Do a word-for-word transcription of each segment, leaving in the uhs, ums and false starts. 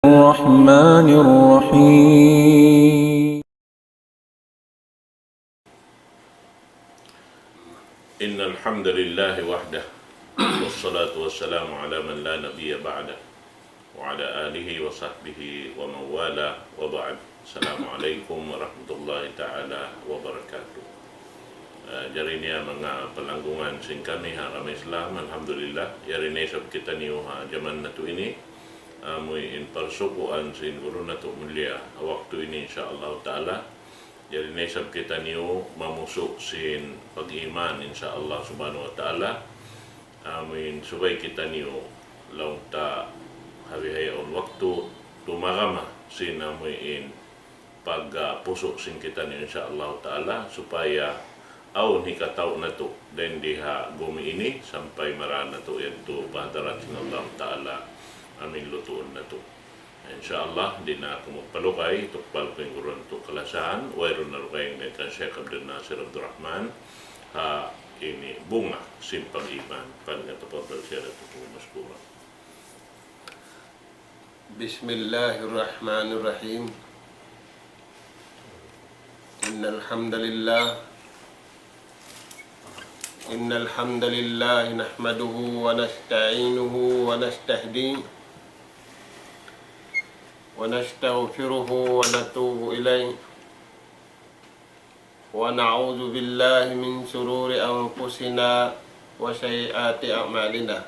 الرحمن الرحيم. إن الحمد لله وحده، والصلاة والسلام على من لا نبي بعده، وعلى آله وصحبه ومن والاه، وبعد. السلام عليكم ورحمة الله تعالى وبركاته. Ah, jari niya manga palanggungan sin kami ha agama Islam, alhamdulillah, yari na isab kitaniyu ha jaman natu' ini, amuin parsukuan sin guru natu' mulia ha waktu ini, insya Allah ta'ala. Yari na isab kitaniyu mamusu' sin pag-iman, insya Allah subhanahu wa ta'ala. Amuin subay kitaniyu laung ta ha bihaun waktu tumagama sin amuin pagpusu' sin kitaniyu, insya Allah ta'ala, supaya awn hikatau natu' dayn di ha gumi ini sampay mara natu' yadtu pa hadarat sin Allah ta'ala, amuin lutuun natu'. Insya Allah, di' na aku magpalugay, tukbal ku in guru natu' kalasahan, wayruun na lugay in kaitan Sheikh Abdul Nasir Abdul Rahman, ha ini bunga sin pag-iman. فليتفضل سيادته مشكورا. بسم الله الرحمن الرحيم. إن الحمد لله، إن الحمد لله نحمده ونستعينه ونستهديه ونستغفره ونتوب إليه، ونعوذ بالله من شرور أنفسنا وسيئات أعمالنا.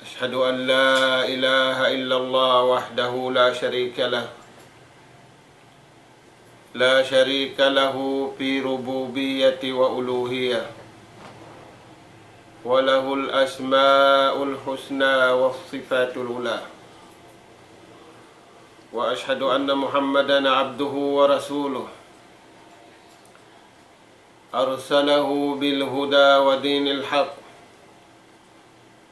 أشهد أن لا إله إلا الله وحده لا شريك له، لا شريك له في ربوبية وألوهية، وله الأسماء الحسنى والصفات العلى. وأشهد أن محمدا عبده ورسوله، أرسله بالهدى ودين الحق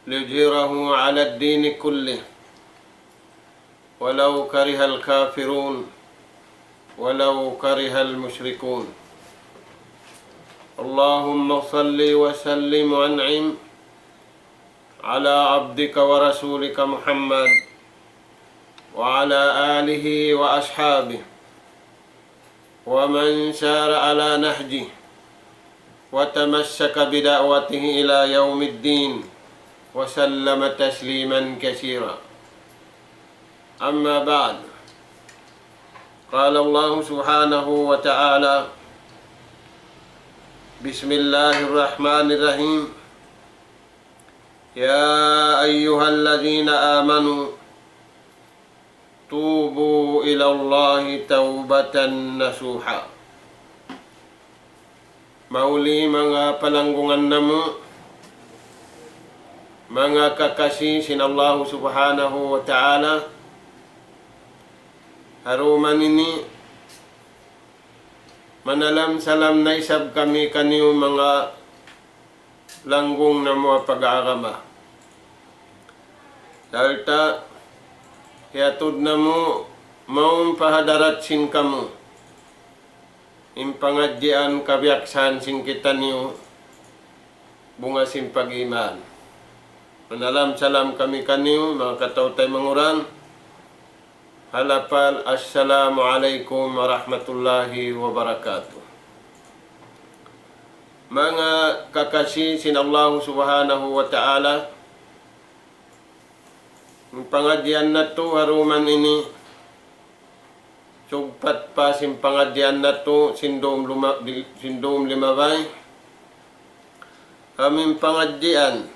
ليظهره على الدين كله ولو كره الكافرون ولو كره المشركون. اللهم صل وسلم وأنعم على عبدك ورسولك محمد وعلى آله وأصحابه ومن سار على نهجه وتمسك بدعوته إلى يوم الدين وسلم تسليما كثيرا. أما بعد، قال الله سبحانه وتعالى: بسم الله الرحمن الرحيم. يا أيها الذين آمنوا توبوا إلى الله توبة نصوحا. Mahuli manga palanggungan namu', manga kakasi sin Allahu Subhanahu wa Ta'ala, ha dum ini manalam-salam na isab kami kaniyu manga langgung namu' ha pag-agama. Sarta' hiyatud namu' mawn pa hadarat sin kamu in pangadjian kabiyaksahan sin kitaniyu bunga sin pag-iman. Manalam-salam kami kaniyu, manga kataw-taymanghuran, ha lapal, Assalamu alaykum warahmatullahi wabarakatuh. Manga kakasi sin Allahu Subhanahu wa Ta'ala, in pangadjian natu' ha dum ini, sugpat pa sin pangadjian natu' sin dum luma-, di-, sin dum limabay, amu in pangadjian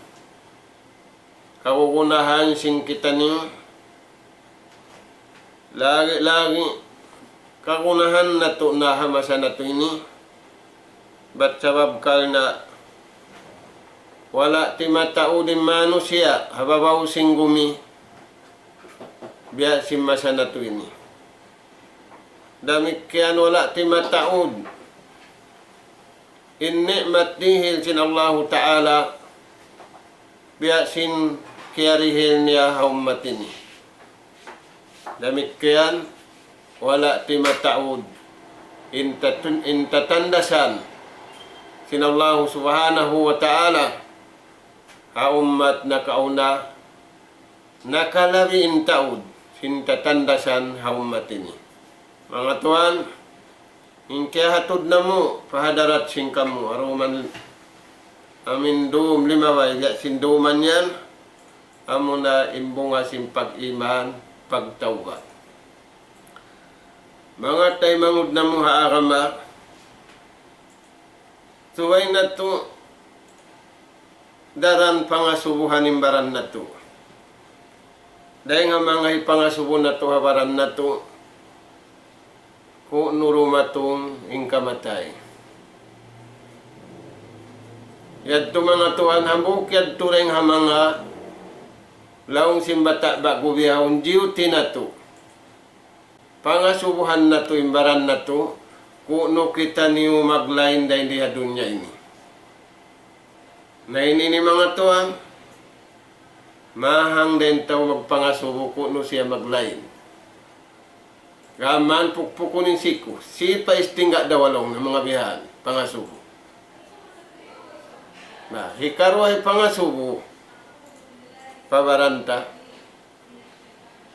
kagunahan sin kitaniyu, lagi'-lagi' kagunahan natu' na ha masa natu' ini, bat sabab karna' wala' timataud in manusiya' ha babaw sin gumi biya' sin masa natu' ini. Damikkiyan wala' timataud in ni'mat dihil sin Allahu Ta'ala biya' sin kiyarihil niya ha ummat ini. Damikkiyan wala' timataud in tatun-, in tatandasan sin Allahu Subhanahu wa Ta'ala ha ummat nakauna, nakalabi in taud sin tatandasan ha ummat ini. Manga tuwan, in kiyahatud namu' pa hadarat sin kamu, aruman amin dum limabay, biya' sin duman yan, amuna in bunga sin pag-iman, pagtawbat. Manga taymanghud namu' ha agama, subay natu' daran pangasubuhan in baran natu'. Dayn ha manga hipangasubu natu' ha baran natu', ku'nu dumatung in kamatay. Yadtu manga tuwan, hambuuk yadtu dayn ha manga laung sin bata' ba'gu bihaun, duty natu'. Pangasubuhan natu' in baran natu', ku'nu kitaniyu maglain dayn di ha dunya ini. Na ini ini manga tuwan, mahang dayn tau magpangasubu ku'nu siya maglain. Gām pukpukun in siku, sipa istingga' daw laung na manga bihan, pangasubu. Na, hikaruwa in pangasubu pa baran ta.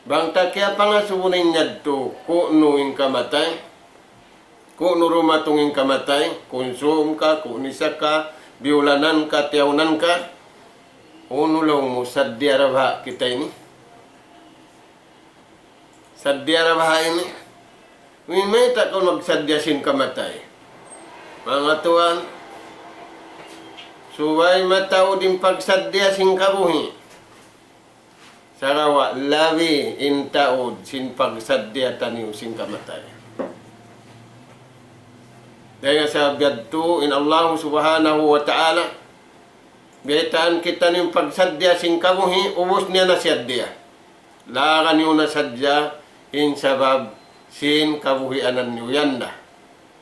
Bang ta kiyapangasubu in yadtu, ku'nu in kamatay, ku'nu dumatung in kamatay, kunsum ka, ku'nisa ka, biyulanan ka, tiyawnan ka, unu laung mu, saddiya ra baha' kita ini? Saddiya ra baha' ini? Mayta' kaw magsaddiya sin kamatay? Manga tuwan, subay mataud in pagsaddiya sin kabuhi'. Sagawa' labi in taud sin pagsaddiya taniyu sin kamatay. Dayn ha sabab yadtu in Allahu Subhanahu wa Ta'ala, biyaytaan kitaniyu in pagsaddiya sin kabuhi', ubus niya na saddiya. Laga niyu na sadja in sabab sin kabuhianan niyu yan da.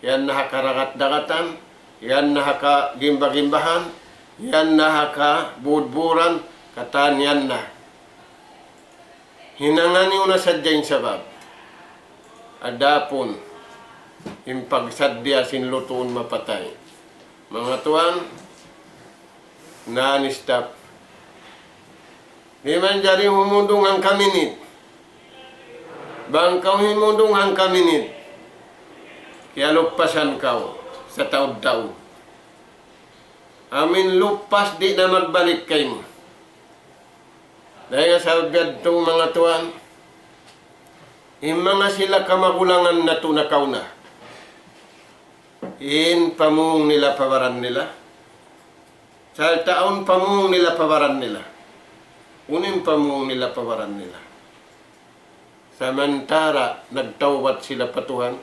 Yan na ha karagat-dagatan, yan na ha kagimba-gimbahan, yan na ha kabudburan, katan yan na. Hinanga niyu na sadja in sabab. Adapun in pagsaddiya sin lutuun mapatay, manga tuwan, non-stop. Di' manjari humundung hangka minit. Bang kaw humundung hangka minit, kiyaluppasan kaw sataud-taud. Amu in luppas di' na magbalik kaymu. Dayn ha sabab yadtu manga tuwan, in manga sila kamagulangan natu' nakauna, in pamung nila pa baran nila. Sarta' awn pamung nila pa baran nila. Unu in pamung nila pa baran nila? Samantara' nagtawbat sila pa Tuhan,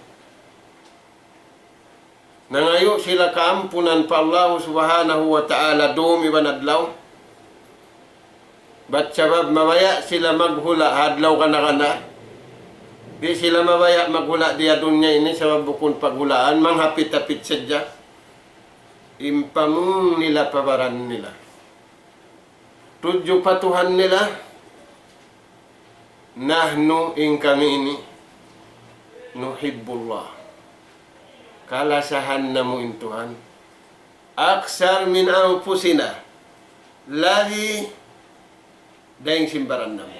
nangayu' sila kaampunan pa Allahu Subhanahu wa Ta'ala dum iban adlaw. Bat sabab mabaya' sila maghula' ha adlaw kana-kana. Di' sila mabaya' maghula' di ha dunya ini sabab bukun paghulaan, manghapit-hapit sadja. In pamung nila pa baran nila, tudju pa Tuhan nila, "Nahnu, in kami ini, nuhibbullah, kalasahan namu' in Tuhan, aksar min anfusina, labi dayn sin baran namu'."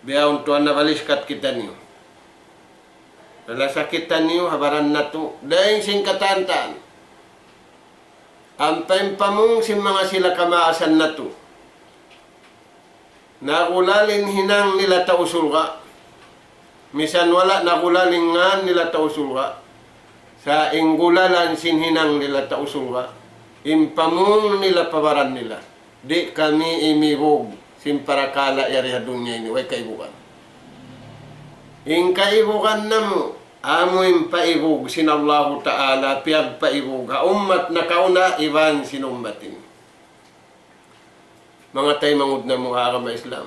Bihaun tuwan nabaliskat kitaniyu. Nalasa kitaniyu ha baran natu', dayn sin katan-katan. Ampa in pamung sin manga sila kamaasan natu', nagulal in hinang nila tau surga'. Misan wala' nagulal in ngan nila tau surga'. Sa' in gulalan sin hinang nila tau surga', in pamung nila pa baran nila. Di' kami imibug sin parakala' yari ha dunya ini, way kaibugan. In kaibugan namu', amu in paibug sin Allahu Ta'ala, piyagpaibug ha ummat nakauna iban sin ummat ini. Manga taymanghud namu' ha agama Islam,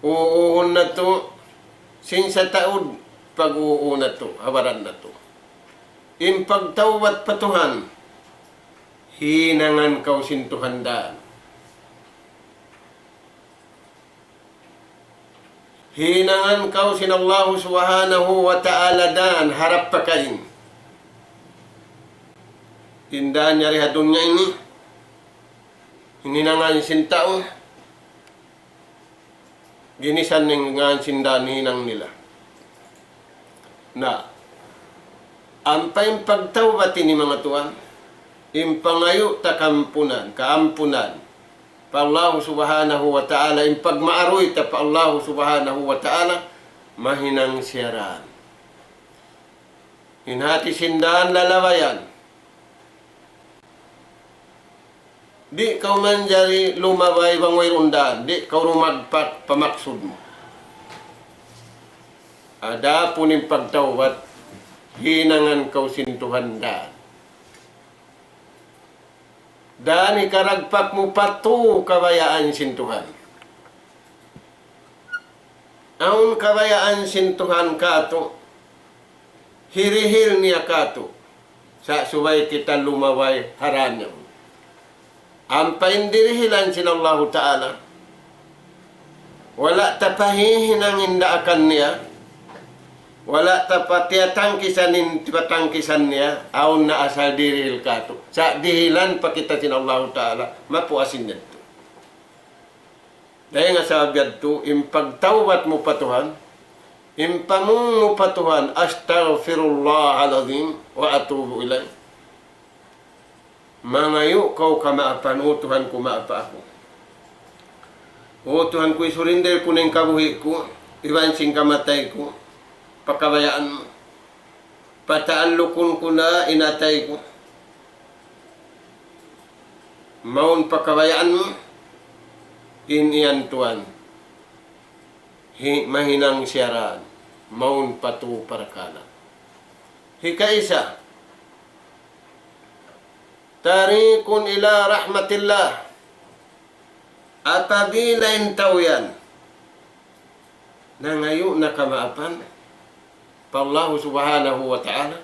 uuhun natu' sin sataud, pag-uu natu', ha baran natu'. In pagtawbat pa Tuhan, hinangan kaw sin Tuhan dan. Hinangan kaw sin Allahu Subhanahu wa Ta'ala dan harap pakain. In dan yari ha dunya ini, In hinangan sin tau, ginisan in ngan sin dan hinang nila. Na, ampa in pagtawbat ini manga tuwan, in pangayu' ta kaampunan, kaampunan pa Allahu Subhanahu wa Ta'ala, in pagmaaruy ta pa Allahu Subhanahu wa Ta'ala, mahinang siya dan. In hati sin dan lalabayan. Di' kaw manjari lumabay bang wayruun dan, di' kaw rumagpak pa maksud mu. Adapun in pagtawbat, hinangan kaw sin Tuhan dan. Dan hikaragpak mu pa tu kabayaan sin Tuhan. Awn kabayaan sin Tuhan katu', hirihil niya katu'. Sa' subay kita lumabay ha dan yan. Ampa in dirihilan sin Allahu Ta'ala, wala' ta pa hihinang in daakan niya, wala' ta pa tiyatangkisan in tiyatangkisan niya, awn na asal dirihil katu'. Sa' dihilan pa kita sin Allahu Ta'ala, mapuas in yadtu. Dayn ha sabab yadtu, in pagtawbat mu pa Tuhan, in pamung mu pa Tuhan, أستغفر الله العظيم وأتوب إليه. Mangayu' kaw kamaapan, "O Tuhan ku, maapa aku. O Tuhan ku, isurinder ku na in kabuhi' ku, iban sin kamatay ku, pa kabayaan mu. Pataallukun ku na in atay ku. Mawn pa kabayaan mu, in yan tuwan. Hi-, mahinang siya dan, mawn pa tu parakala'." Hikaisa, طريق إلى رحمة الله. Apabila in tau yan nangayu' na kamaapan pa Allahu Subhanahu wa Ta'ala,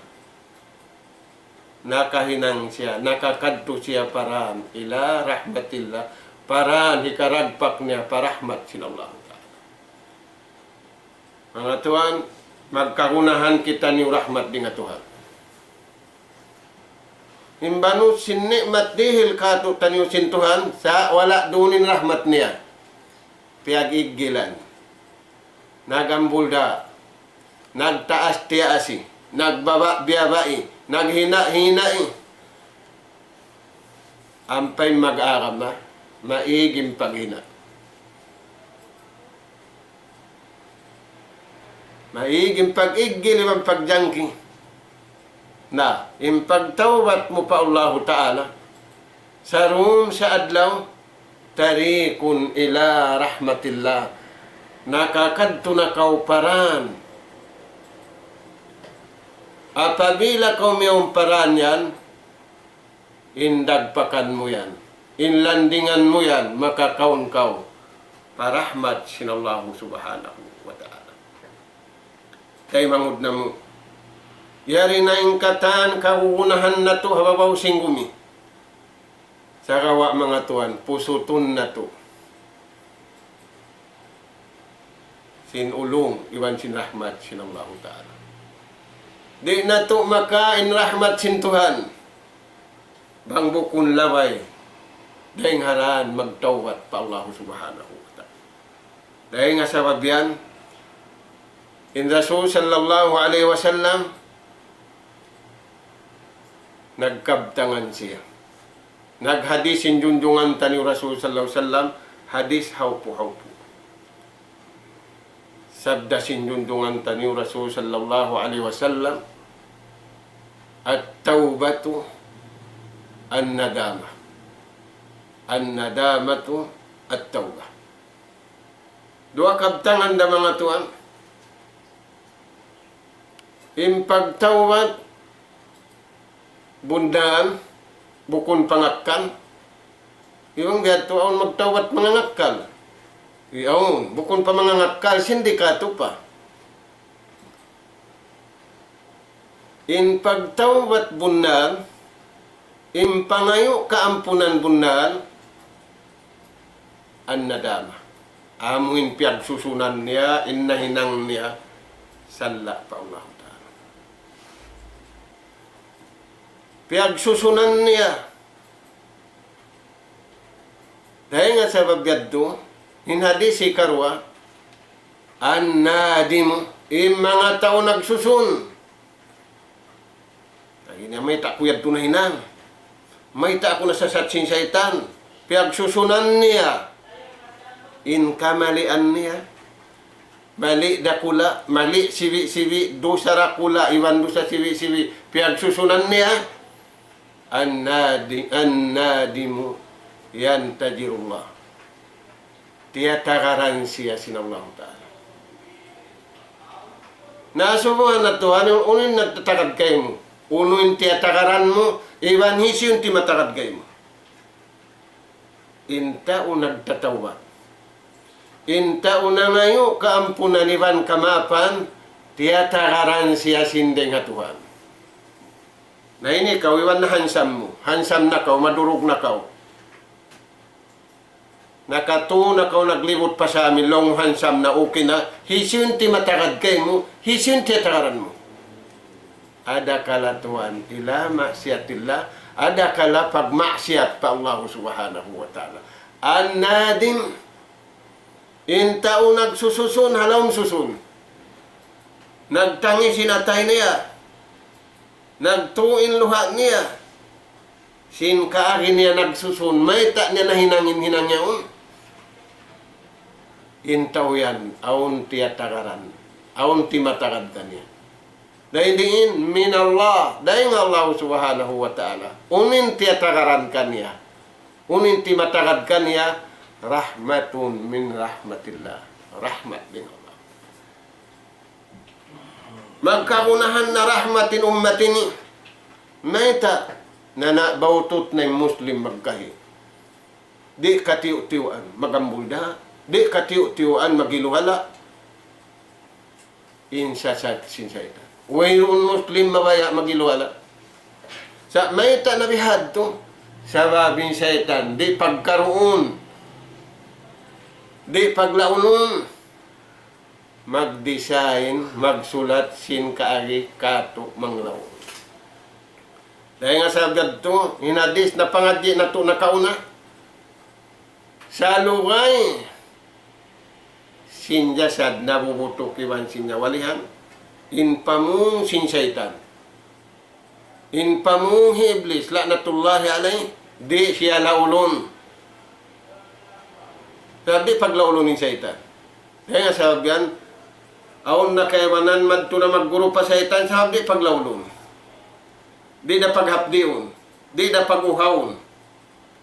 nakahinang siya, nakakadtu siya pa dan, إلى رحمة الله, pa dan hikaragpak niya pa rahmat sin Allahu Ta'ala. Manga tuwan, magkagunahan kitaniyu rahmat dayn ha Tuhan. In banu sin ni'mat dihil kātu'niyu sin Tuhan, sa' wala' duun in rahmat niya. Piyag-iggilan. Nag-ambul da. Nagtaas-tiyaasi. Nagbaba'-biyaba'i. Naghina'-hina'i. Ampa in mag-agama, maig in paghina'. Maig in pag-iggil iban pagjangki. Na, in pagtawbat mu pa Allahu Ta'ala, sarun sa adlaw, طريق إلى رحمة الله. Nakakadtu na kaw pa dan. Apabila kaw miyawn pa dan yan, in dagpakan mu yan, in landingan mu yan, makakaun kaw pa rahmat sin Allahu Subhanahu wa Ta'ala. Taymanghud namu', yari na in katan kagunahan natu' ha babaw sin gumi. Sagawa' manga tuwan, pusutun natu' sin ulung iban sin rahmat sin Allahu Ta'ala. Di' natu' makaa in rahmat sin Tuhan bang bukun labay dayn ha dan magtawbat pa Allahu Subhanahu wa Ta'ala. Dayn ha sabab yan, in Rasul sallallahu alayhi wasallam nagkabtangan siya. Naghadis in junjungan taniyu Rasul sallallahu alayhi wasallam, hadis hawpu-hawpu. Sabda sin junjungan taniyu Rasul sallallahu alayhi wasallam, التوبة الندامة. الندامة التوبة. Duwa kabtangan da manga tuwan. In pagtawbat bunnal, bukun pangakkal. Iban biya' tu awn magtawbat mangangakkal. Iyawn, bukun pa mangangakkal, sin di' katupa. In pagtawbat bunnal, in pangayu' kaampunan bunnal, an-nadama. Amu in piyagsusunan niya, in nahinang niya, salla' pa Allahu Ta'ala. Piyagsusunan niya, Dayn ha sabab yadtu, in hadis hikaruwa, an-nadimu, in manga tau nagsusun. Lagi' niya, mayta' aku yadtu nahinang? Mayta' aku nasasat sin saytan? Piyagsusunan niya in kamalian niya. Mali dakula', mali sibi'-sibi', dusa dakula', iban dusa sibi'-sibi'. Piyagsusunan niya. An-nadi-, an-nadimu yantazirullah. Tiyatagaran siya sin Allahu Ta'ala. Na asubuhan natu', unu, unu in nagtatagad kaymu? Unu in tiyatagaran mu? Iban hisiyu in timatagad kaymu? In tau nagtatawbat. In tau nangayu' kaampunan iban kamaapan, tiyatagaran siya sin dayng ha Tuhan. Na ini kaw, iban na handsome mu. Handsome na kaw, madurug na kaw. Nakatū na kaw, naglibut pa sa amin, laung mu handsome na, okay na. Hisiyu in timatagad kaymu? Hisiyu in tiyatagaran mu? Adakala tuwan ila ma'siyatillah, adakala pagmaksiyat pa Allahu Subhanahu wa Ta'ala. An-nadim, in tau nagsususun, ha lawm susun. Nagtangis in atay niya. Nagtū in luha' niya. Sin kaagi niya nagsusun, mayta' niya nahinang in hinang yaun. In tau yan, awn tiyatagaran, awn timatagad kaniya. Dayn diin, minallah, dayn ha Allah Subhanahu wa Ta'ala. Unu in tiyatagaran kaniya, unu in timatagad kaniya, rahmatun min rahmatillah. Rahmat dayn ha Allah. Magkagunahan na rahmat in ummat ini. Mayta'? Na, na, bawtut na in Muslim magkahi. Di' katiyu'-tiyuan magambul da. Di' katiyu'-tiyuan maghiluhala'. In sasat sin saytan. Wayruun Muslim mabaya' maghiluhala'. Sa' mayta' na bihadtu? Sabab in saytan, di' pagkaruun, di' paglaunun, magdesign, magsulat sin kaagi katu' manglaung. Dayn ha sabab yadtu, in hadis napangadji' natu' nakauna, salugay sin jasad nabubutuk iban sin nyawalihan, in pamung sin saytan. In pamung hi Iblis, la'natullahi alayh, di' siya laulun. Sabab di' paglaulun in saytan. Kaya sabab yan, awn na kaibanan madtu na magguru pa saytan, sabab di' paglaulun. Di' da paghapdiun. Di' da pag-uhaun.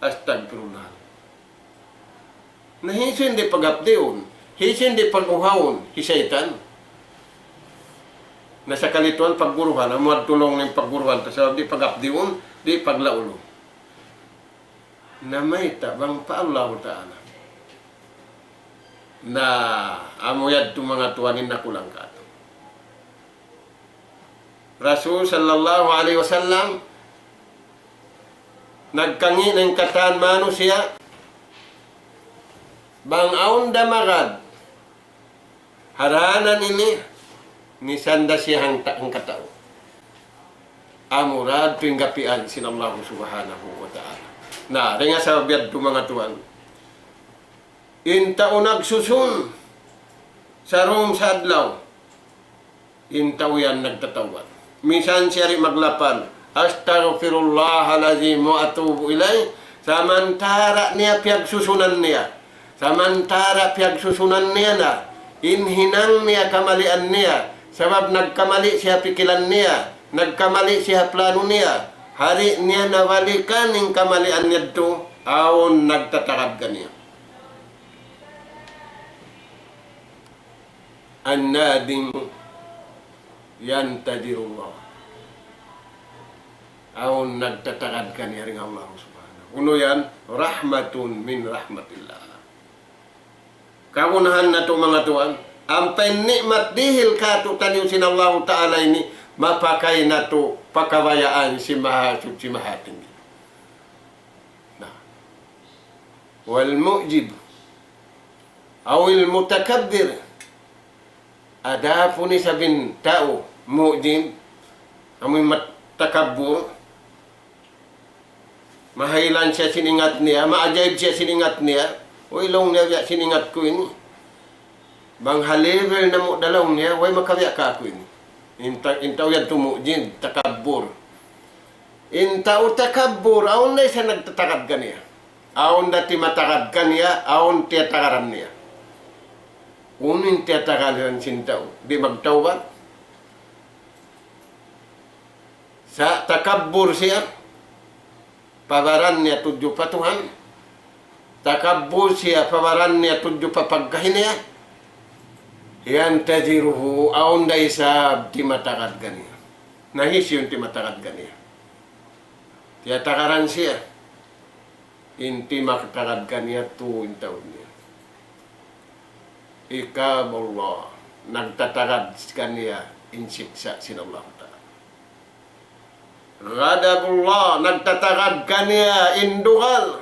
Astagfirullah. Na hisiyu in di' paghapdiun, hisiyu in di' pag-uhaun, hi saytan. Na sakali tuwan pagguruhan, amu adtu laung niya in pagguruhan, ta sabab di' paghapdiun, di' paglaulun. Na mayta' bang pa Allahu Ta'ala. Na amu yadtu manga tuwan in nakulang katu'. Rasul sallallahu alayhi wasallam, nagkangi' na in katan manusiya', bang awn da magad ha daanan ini, misan da siya hangta-, hangkatau. Amura tuud in gapian sin Allahu Subhanahu wa Ta'ala. Na, dayn ha sabab yadtu manga tuwan. In tau nagsusun, sarum sa adlaw. In tau yan nagtatawbat. Misan siya di' maglapal, "Astaghfirullahal azim wa atubu ilayh." Samantara' niya piyagsusunan niya. Samantara' piyagsusunan niya na. In hinang niya kamalian niya. Sabab nagkamali siya pikilan niya. Nagkamali siya plano niya. Di' niya nabalikan in kamalian niya yadtu. Awn nagtatagad kaniya. النادم ينتظر الله. Awn nagtatagad kaniya dayn ha Allah Subhanahu. Unu yan? رحمة من رحمة الله. Kagunahan natu' manga tuwan, ampa in ni'mat dihil kātu'niyu sin Allahu Ta'ala ini, mapakay natu' pa kabayaan sin Mahasuchi Mahatinggi. Na. والمعجب أو المتكبر. Adapun isab in tau mu'jib, amu in mat-, takabbur, Mahaylan siya sin ingat niya, maajaib siya sin ingat niya. Uy, laung niya, biya' sin ingat ku ini. Bang ha level namu' da laung niya, way makabiya' kāku' ini. In ta-, in tau yadtu mu'jib, takabbur. In tau takabbur, awn da isab nagtatagad kaniya. Awn da timatagad kaniya, awn tiyatagaran niya. Unu in tiyatagaran sin tau, di' magtawbat. Sa' takabbur siya, pa baran niya tudju pa Tuhan. Takabbur siya pa baran niya tudju pa pagkahi niya. ينتظره, awn da isab timatagad kaniya. Na hisiyu in timatagad kaniya? Tiyatagaran siya. In timatagad kaniya tuud in tau niya. عقاب الله, nagtatagad kaniya in siksa' sin Allah Ta'ala. غضب الله, nagtatagad kaniya in dugal.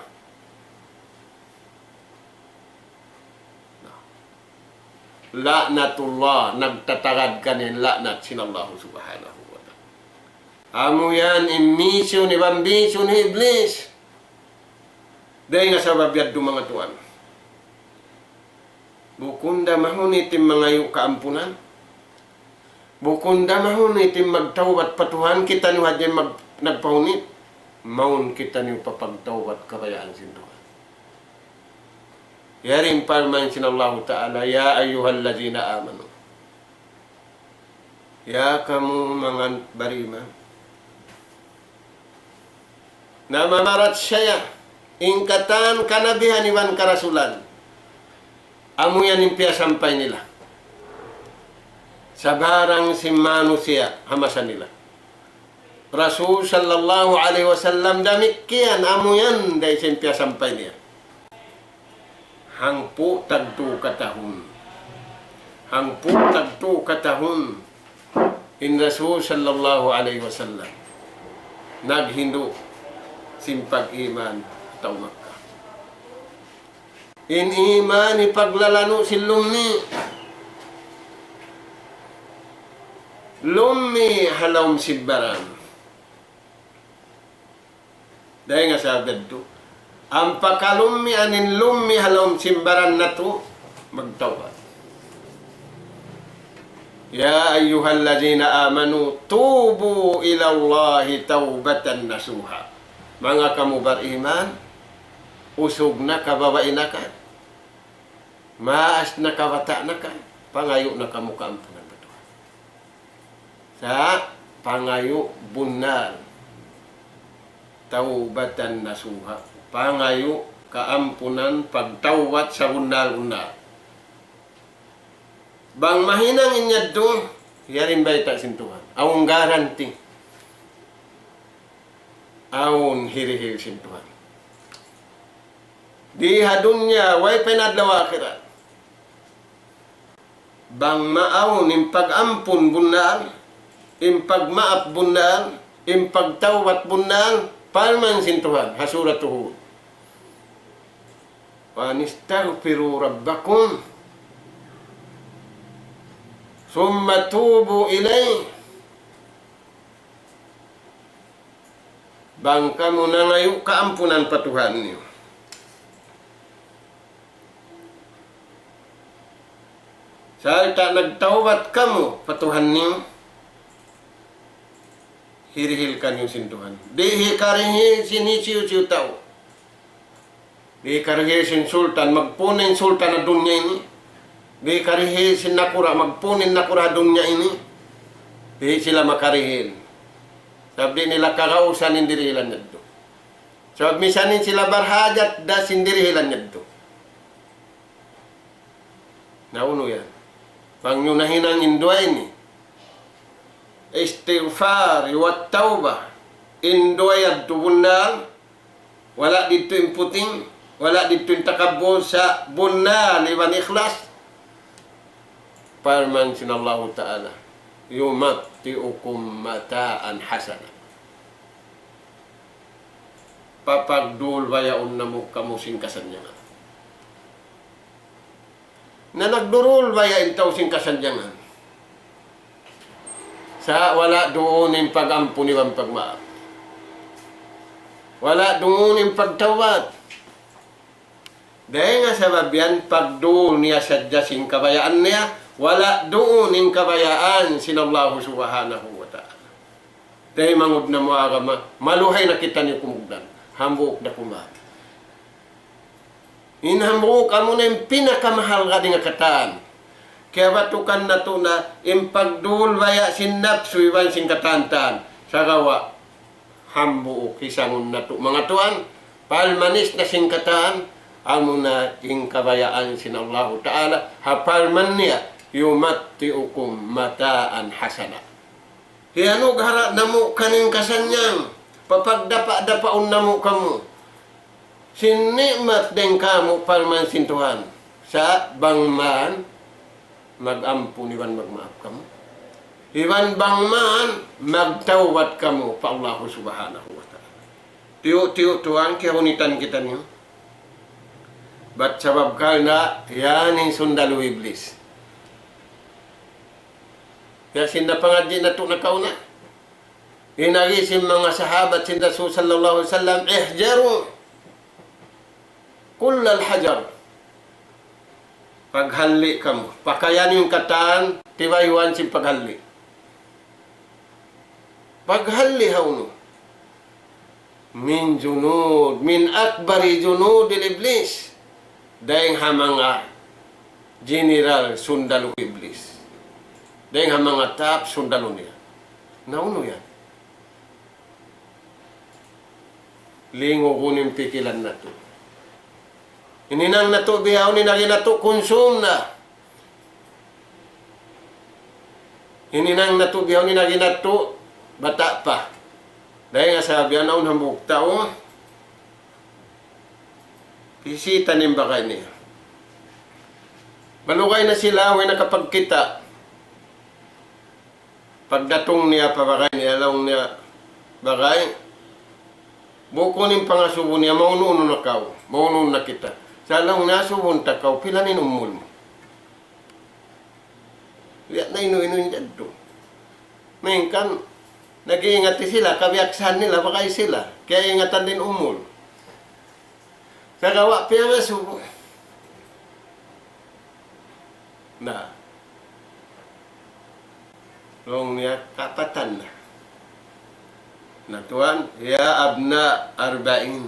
لعنة الله, nagtatagad kaniya in la'nat sin Allah Subhanahu wa Ta'ala. Amu yan in mission iban vision hi Iblis. Dayn ha sabab yadtu, manga tuwan. Bukun da mahunit in mangayu' kaampunan. Bukun da mahunit in magtawbat pa Tuhan, kitaniyu hadja in mag-, nagpahunit. Mawn kitaniyu pa pagtawbat kabayaan sin Tuhan. Yari in parman sin Allahu Ta'ala, يا أيها الذين آمنوا. Ya kamu manga bariman. Na mamarachaya in katan kanabihan iban karasulan. Amu yan in piyasampay nila. Sabarang sin manusiya' ha masa nila. Rasul sallallahu alayhi wasallam damikkiyan, amu yan da isab in piyasampay niya. Hangpu' tagtū katahun. Hangpu' tagtū katahun. In Rasul sallallahu alayhi wasallam naghindu' sin pag-iman tau Makkah. In iman hipaglalanu' sin lummi'. Lummi' ha lawm sin baran. Dayn ha sabab yadtu, ampa kalummian in lummi' ha lawm sin baran natu', magtawbat. يا أيها الذين آمنوا توبوا إلى الله توبة نصوحا. Manga kamu bariman, usug na ka, babai na ka, maas na ka, bata' na ka, pangayu' na kamu kaampunan pa Tuhan. Sa' pangayu' bunnal. توبة نصوحا. Pangayu' kaampunan, pagtawbat sabunnal-bunnal. Bang mahinang in yadtu, yari in bayta' sin Tuhan. Awn guarantee. Awn hirihil sin Tuhan. Di ha dunya, way pa in adlaw akhirat. Bang maawn in pag-ampun bunnal, in pagmaap bunnal, in pagtawbat bunnal, parman sin Tuhan ha Surat Hud. وأن استغفروا ربكم ثم توبوا إليه. Bang kamu nangayu' kaampunan pa Tuhan niyu, sarta' nagtawbat kamu pa Tuhan niyu, hirihil kaniyu sin Tuhan. Di' hikarihil sin hisiyu-siyu tau. Di' karihil sin sultan, magpun in sultan ha dunya ini. Di' karihil sin nakura', magpun in nakura' ha dunya ini. Di' sila makarihil. Sabab di' nila kagausan in dirihilan yadtu. Sabab misan in sila barhajat da sin dirihilan yadtu. Na unu yan? Bang niyu nahinang in duwa ini, istighfar wa tawbah, in duwa yadtu bunnal, wala' didtu in puting, wala' didtu in takabbul, sa' bunnal iban ikhlas. Parman sin Allahu Ta'ala, يمتعكم متاعا حسنا. Papagdul bayaun namu' kamu sin kasannyangan. Na nagdurul baya' in tau sin kasannyangan. Sa' wala' duun in pag-ampun iban pagmaap. Wala' duun in pagtawbat. Dayn ha sabab yan, pagduul niya sadja sin kabayaan niya, wala' duun in kabayaan sin Allahu Subhanahu wa Ta'ala. Dayn mangud na mu agama, maluhay na kitaniyu kumugdan. Hambuuk da kuman. In hambuuk amuna in pinakamahalga' dayn ha katan. Kiyabatukan natu' na in pagduul baya' sin napsu iban sin katan-katan. Sagawa' hambuuk hisangun natu' manga tuwan, palmanis na sin katan, amuna in kabayaan sin Allahu Ta'ala, ha parman niya, يمتعكم متاعا حسنا. Hiyanugara' namu' kaniyu kasannyangan, papagdapa'-dapaun namu' kamu sin ni'mat dayn kāmu' parman sin Tuhan. Sa' bang man mag-ampun iban magmaap kamu. Iban bang man magtawbat kamu pa Allahu Subhanahu wa Ta'ala. Tiyu'-tiyu' tuwan kiyahunitan kitaniyu. Bat sabab karna' yan in sundalu Iblis. Ya sin napangadji' natu' nakauna. In agi sin manga sahabat sin Rasul sallallahu alayhi wasallam, احذروا كل الحذر. Paghalli' kamu. Pakayan in katan, tibayuan sin paghalli'. Paghalli' hawnu. من جنود، من أكبر جنود إبليس. Dayn ha manga general sundalu Iblis. Dayn ha manga top sundalu niya. Na unu yan? Lingugun in pikilan natu'. In hinang natu' bihaun, in agi natu' kunsum na. In hinang natu' bihaun, in agi natu' bata' pa. Dayn ha sabab yan awn hambuuk tau, bisita in bagay niya. Malugay na sila, way nakapagkita'. Pagdatung niya pa bagay niya, laung niya, "Bagay, bukun in pangasubu niya, maunu-unu na kaw, maunu-unu na kita." Sa' laung niya, "Asubun ta kaw, pila na in umul mu?" Liya na inu-inu in jaddu. Malayngkan, nag-iingat sila, kabiyaksahan nila, bagay sila. Kaya ingatan din umul. Sagawa' piyangasubu. Na. Laung niya, kapatan na. Na tuwan, يا أبناء أربعين.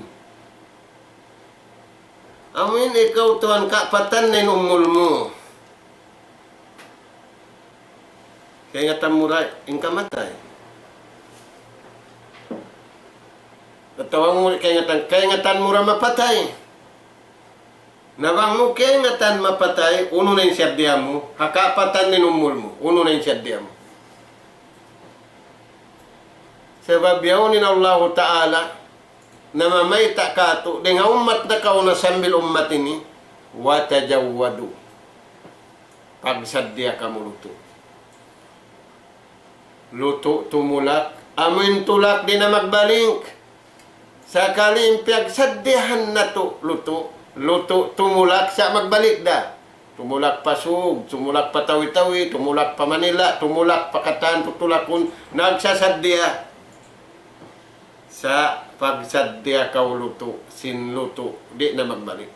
Amu in ikaw tuwan, kapatan na in umul mu. Kaingatan mu ra in kamatay. Atawa mu kaingatan, kaingatan mu ra mapatay. Na bang mu kaingatan mapatay, unu na in saddiya mu, ha kapatan na in umul mu, unu na in saddiya mu. Sabab yaun in Allahu Ta'ala, namamayta' kātu', dayn ha ummat nakauna sambil ummat ini, وتزودوا. Pagsaddiya kamu lutu'. Lutu' tumulak, amu in tulak di' na magbalik. Sakali in piyagsaddiyahan natu' lutu', lutu' tumulak sa' magbalik da. Tumulak pa Sug, tumulak pa Tawi-Tawi, tumulak pa Manila, tumulak pa katan tutulakun, nagsasaddiya. Sa' pagsaddiya kaw lutu', sin lutu', di' na magbalik.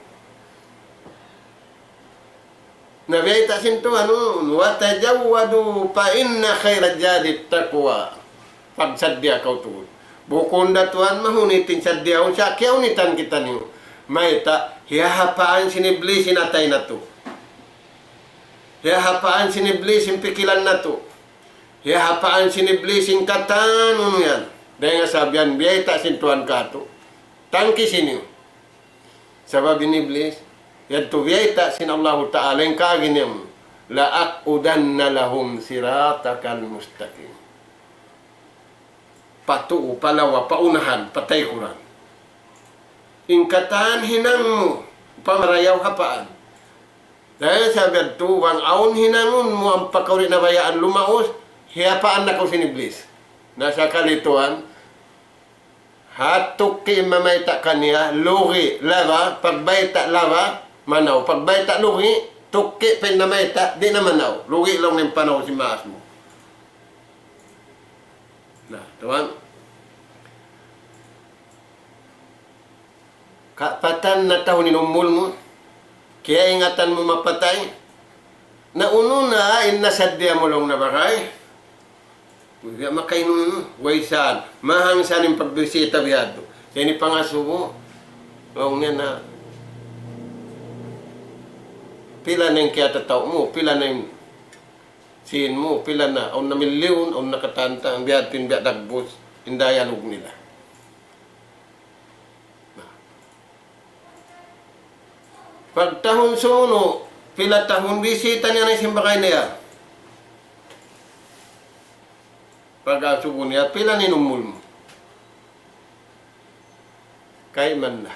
Na biyayta' sin Tuhan, "وتزودوا فإن خير الزاد التقوى." Pagsaddiya kaw tuud. Bukun da tuwan mahunit in saddiya, unsa kiyahunitan kitaniyu. Mayta', hiyahapaan sin Iblis in atay natu'. Hiyahapaan sin Iblis in pikilan natu'. Hiyahapaan sin Iblis in katan unu yan. Dayn ha sabab yan, biyayta' sin Tuhan kātu'. Tangkisi niyu. Sabab in Iblis, yadtu biyayta' sin Allahu Ta'ala in kaagi niya, "لأقعدن لهم صراطك المستقيم." Patuu, palawa, paunahan, pataykuran. In katan hinang mu, pamarayaw hapaan. Dayn ha sabab yadtu, bang awn hinangun mu ampa kaw di' na bayaan lumaus, hiyapaan na kaw sin Iblis. Na sakali tuwan, ha tukki' in mamayta' kaniya, lugi', lawa, pagbayta' lawa, manaw. Pagbayta' lugi', tukki' pa in namayta', di' na manaw. Lugi' laung in panaw sin maas mu. Na, tuwan. Kapatan na tahun in umul mu, kiyaingatan mu mapatay. Na unu na in nasaddiya mu laung na bagay. Biya' makainum, way san, mahang san in pagbisita bihadtu. Yan in pangasubu. Laung niya na, pila na in kiyatataw mu, pila na in sin mu, pila na, awn na milyun, awn na katanta, biya' tin, biya' dagbus, in dialogue nila. Pagtahun sumunu', pila tahun bisita niya na in simbakay niya. Pagkasubu niya, pila na in umul mu? Kayman na.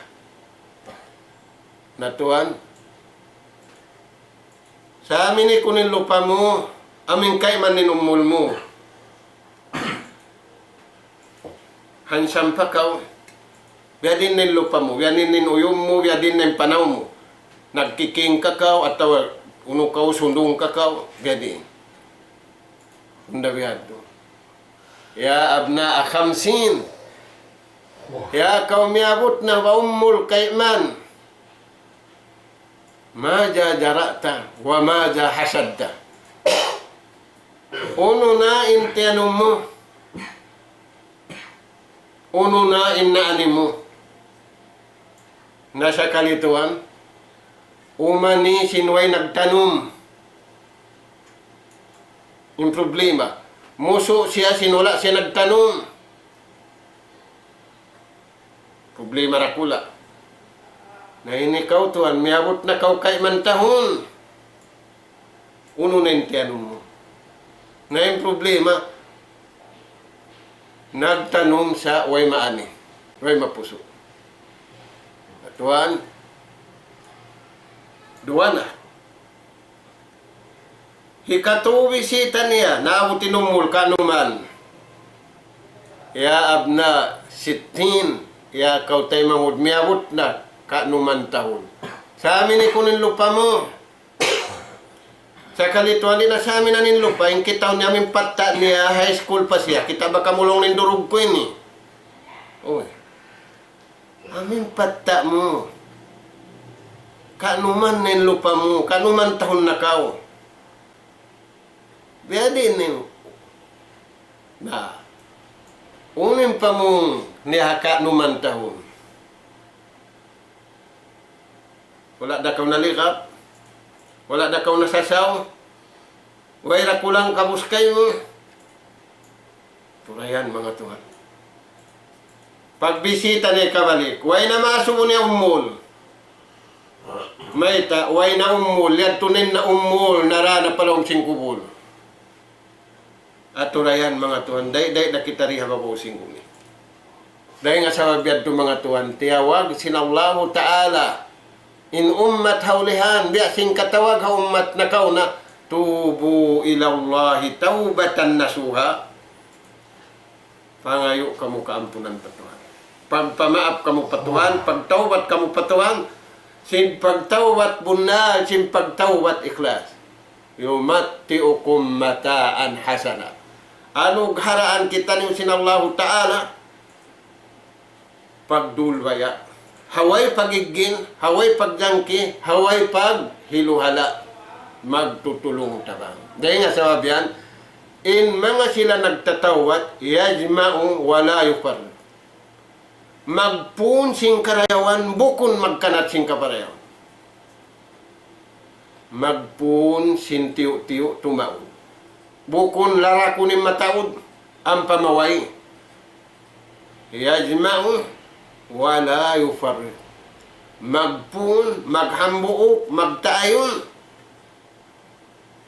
Na tuwan, sa' amin ikun in lupa mu, amin kayman in umul mu. Handsome pa kaw. Biya' diin in lupa mu, biya' diin in uyum mu, biya' diin in panaw mu. Nagkiking ka kaw, atawa unu kaw, sundung ka kaw, biya' diin. Hunda bihadtu. يا أبناء خمسين. Ya kaw miyabut na pa umul kayman. ماذا زرعت وماذا حصدت. Unu na in tiyanum mu? Unu na in naani mu? Na sakali tuwan, umani sin way nagtanum. In problema, musu' siya sin wala' siya nagtanum. Problema dakula'. Na ini kaw tuwan, miyabut na kaw kayman tahun. Unu na in tiyanum mu? Na in problema, nagtanum sa' way maani, way mapusu'. Na tuwan, duwa na. Hikatu bisita niya, naabut in umul ka'numan. يا أبناء ستين, ya kaw taymanghud miyabut na ka'numan tahun. Sa' amin ikun in lupa mu. Sakali tuwan, di' na sa' amin in lupa, in kitaun niya amin patta' niya, high school pa siya, kita' ba kamu laung niya in durug ku ini. Uy. Amin patta' mu. Ka'numan na in lupa mu, ka'numan tahun na kaw. Biya' diin in, na, unu in pamung niya ha ka'numan tahun. Wala' da kaw nalikap, wala' da kaw nasasaw, way da kulang kabus kaymu. Turayan, manga tuwan. Pagbisita niya kabalik, way na masubu niya umul. Mayta', way na umul, yadtu na in na umul, nara na pa lawm sin kubul. Aturayan, manga tuwan, dayn-dayn na kita di ha babaw sin gumi. Dayn ha sabab yadtu, manga tuwan, tiyawag sin Allahu Ta'ala in ummat ha ulihan, biya' sin katawag ha ummat nakauna, "Tubu ilallahi tawbatan nasuha." Pangayu' kamu kaampunan pa Tuhan. Pagpamaap kamu pa Tuhan, pagtawbat kamu pa Tuhan, sin pagtawbat bunnal, sin pagtawbat ikhlas. يمتعكم متاعا حسنا. Anugharaan kitaniyu sin Allahu Ta'ala, pagdulbaya. Ha way pag-iggin, ha way pagjangki, ha way paghiluhala'. Magtutulung-tabang. Dayn ha sabab yan, in manga sila nagtatawbat, يجمع ولا يفرق. Magpun sin karayawan, bukun magkanat sin kaparayawan. Magpun sin tiyu'-tiyu' tumaud. Bukun larakun in mataud, ampa maway. يجمع ولا يفرق. Magpun, maghambuuk, magtaayun.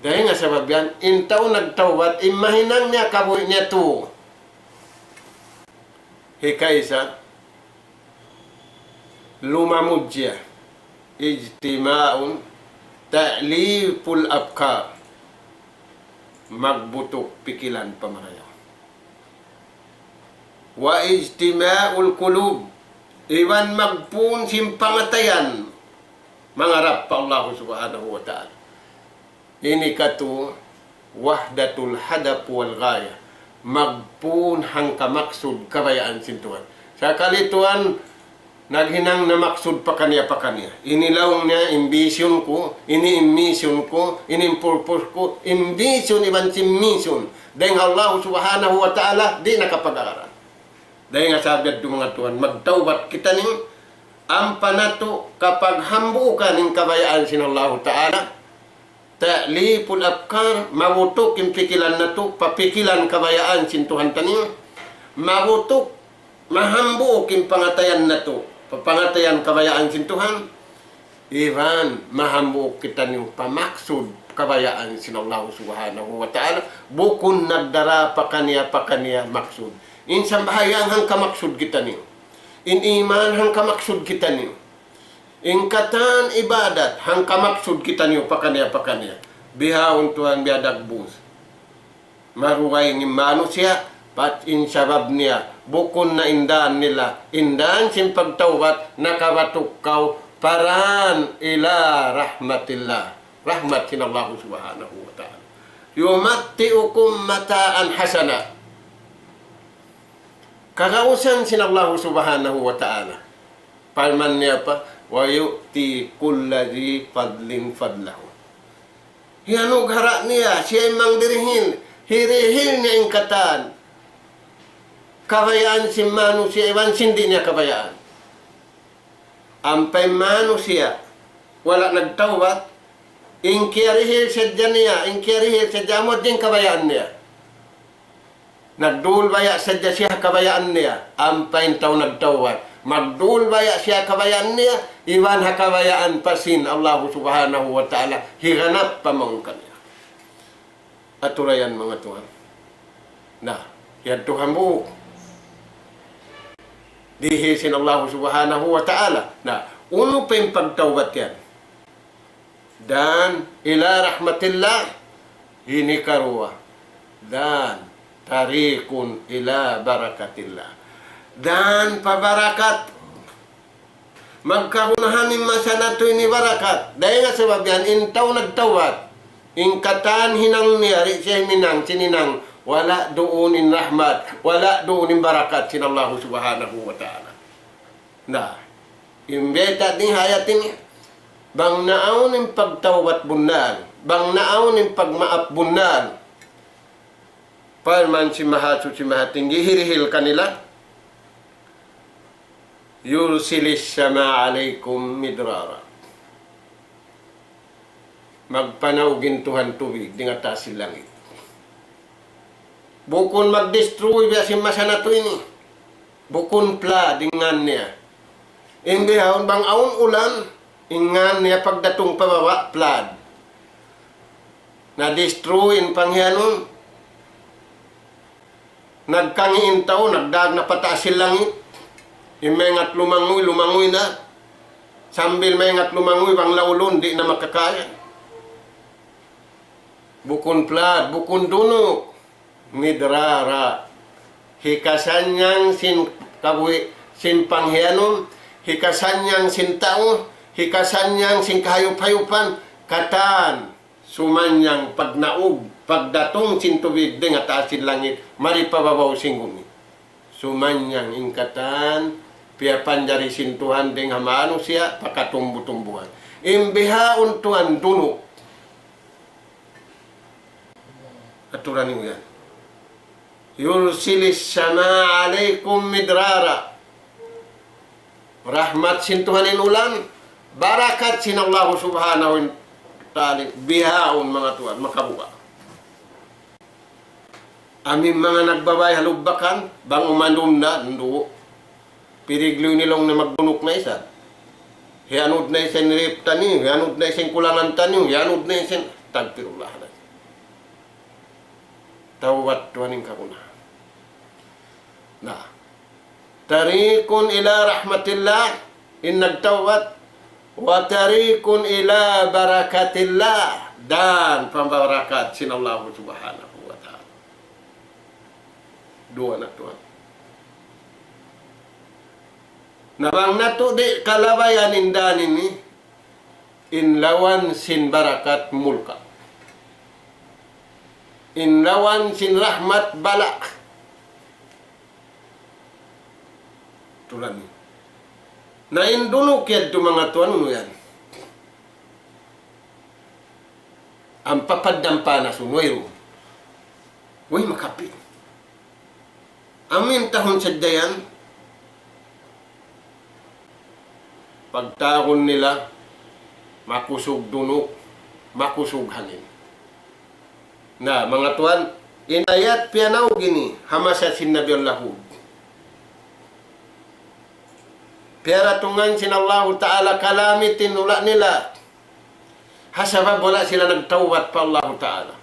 Dayn ha sabab yan, in tau nagtawbat, in mahinang niya kabuhi' niya tu. Hikaisa, lumamud siya. اجتماع تأليف الأفكار. Magbutuk pikilan pamarayaw. واجتماع القلوب. Iban magpun sin pangatayan mangarap pa Allah Subhanahu wa Ta'ala. Ini katu' وحدة الهدف والغاية. Magpun hangka maksud kabayaan sin Tuhan. Sakali tuwan, Naghinang na maksud pakaniya-pakaniya. Ini laung niya in vision ku, ini in mission ku, ini in purpose ku, in vision iban sin mission. Dayn ha Allah Subhanahu wa Ta'ala, di' na kapag-agaran. Dayn ha sabab yadtu manga tuwan, magtawbat kitaniyu, ampa natu' kapaghambuukan in kabayaan sin Allahu Ta'ala, ta'liful afkar, mabutuk in pikilan natu', pa pikilan kabayaan sin Tuhan taniyu, mabutuk, mahambuuk in pangatayan natu', pa pangatayan kabayaan sin Tuhan, iban mahambuuk kitaniyu pa maksud kabayaan sin Allahu Subhanahu wa Ta'ala, bukun nagdara pakaniya-pakaniya maksud. In sambahayang hangka maksud kitaniyu. In iman hangka maksud kitaniyu. In katan ibadat hangka maksud kitaniyu pakaniya-pakaniya. Bihaun tuwan biya' dagbus. Maruway in manusiya', bat in sabab niya, bukun na in dan nila, in dan sin pagtawbat, nakabatuk kaw, pa dan ila rahmatillah. Rahmat sin Allahu Subhanahu wa Ta'ala. يمتعكم متاعا حسنا. Kagausan sin Allahu Subhanahu wa Ta'ala. Parman niya pa, ويؤتي كل ذي فضل فضله. Hiyanughara' niya, siya in mangdirihil, hirihil niya in katan kabayaan sin manusiya' iban sin di' niya kabayaan. Ampa in manusiya', wala' nagtawbat, in kiyarihil sadja niya, in kiyarihil sadja amu in kabayaan niya. Nagdul baya' sadja siya ha kabayaan niya, ampa in tau nagtawbat. Magdul baya' siya ha kabayaan niya, iban ha kabayaan pa sin Allahu Subhanahu wa Ta'ala, higanap pa mawn kaniya. Atura yan manga tuwan. Na, yadtu hambuuk. Dihil sin Allahu Subhanahu wa Ta'ala. Na, unu pa in pagtawbat yan? Dan ila rahmatillah, ini karuwa. Dan tariqun ila barakatillah. Dan pa barakat. Magkagunahan in masa natu' ini barakat. Dayn ha sabab yan, in tau nagtawbat. In katan hinang niya, di' siya huminang, sin hinang, wala' duun in rahmat, wala' duun in barakat sin Allahu Subhanahu wa Ta'ala. Na, in bayta' dayn ha ayat ini, bang naawn in pagtawbat bunnal, bang naawn in pagmaap bunnal. Parman sin Mahasuchi Mahatinggi, hirihil kanila, يرسل السماء عليكم مدرارا. Magpanaug in Tuhan tubig dayn ha taas sin langit. Bukun mag-destroy biya' sin masa natu' ini. Bukun flood in ngan niya. In bihaun bang awn ulan, in ngan niya pagdatung pa baba' flood. Na-destroy in panghiyanun. Nagkangi' in tau, nagdaag na pa taas sin langit. In maingat lumanguy, lumanguy na. Sambil maingat lumanguy, bang laulun, di' na makakaya. Bukun flood, bukun dunuk. Midrara. Hikasannyang sin kabuhi', sin panghiyanun, hikasannyang sin tau, hikasannyang sin kahayup-hayupan, katan. Sumannyang pagnaug, pagdatung sin tubig dayn ha taas sin langit, mari pa babaw sin gumi. Sumannyang in katan, piyapanjari sin Tuhan dayn ha manusiya', pa katumbu-tumbuhan. In bihaun tuwan dunuk. Aturan niyu yan. يرسل السماء عليكم مدرارا. Rahmat sin Tuhan in ulan, barakat sin Allahu Subhanahu wa Ta'ala, bihaun manga tuwan, makabuga'. Amu in manga nagbabay ha lubbakan, bang umandum na, ndu. Pirigliw nila ung na magdunuk na isab. Hiyanud na isab in rip taniyu, hiyanud na isab in kulangan taniyu, hiyanud na isab in, astagfirullah. Tawbat tuwan in kagunahan. Na. طريق إلى رحمة الله, in nagtawbat, وطريق إلى بركة الله, dan pa barakat sin Allah Subhanahu wa Ta'ala. Duwa na tuwan. Na bang natu' di' kalabayan in dan ini, in lawan sin barakat mulka'. In lawan sin rahmat bala'. Tulan ini. Na in dunuk yadtu manga tuwan unu yan. Ampa paddam panas unu wayruun. Way makapit. Amu in tahun sadja yan, pagtawagun nila, makusug dunuk, makusug hangin. Na, manga tuwan, in ayat piyanaug ini, ha masa sin Nabi Allah Hud. Piyaratungan sin Allahu Ta'ala kalamit in hula' nila. Ha sabab wala' sila nagtawbat pa Allahu Ta'ala.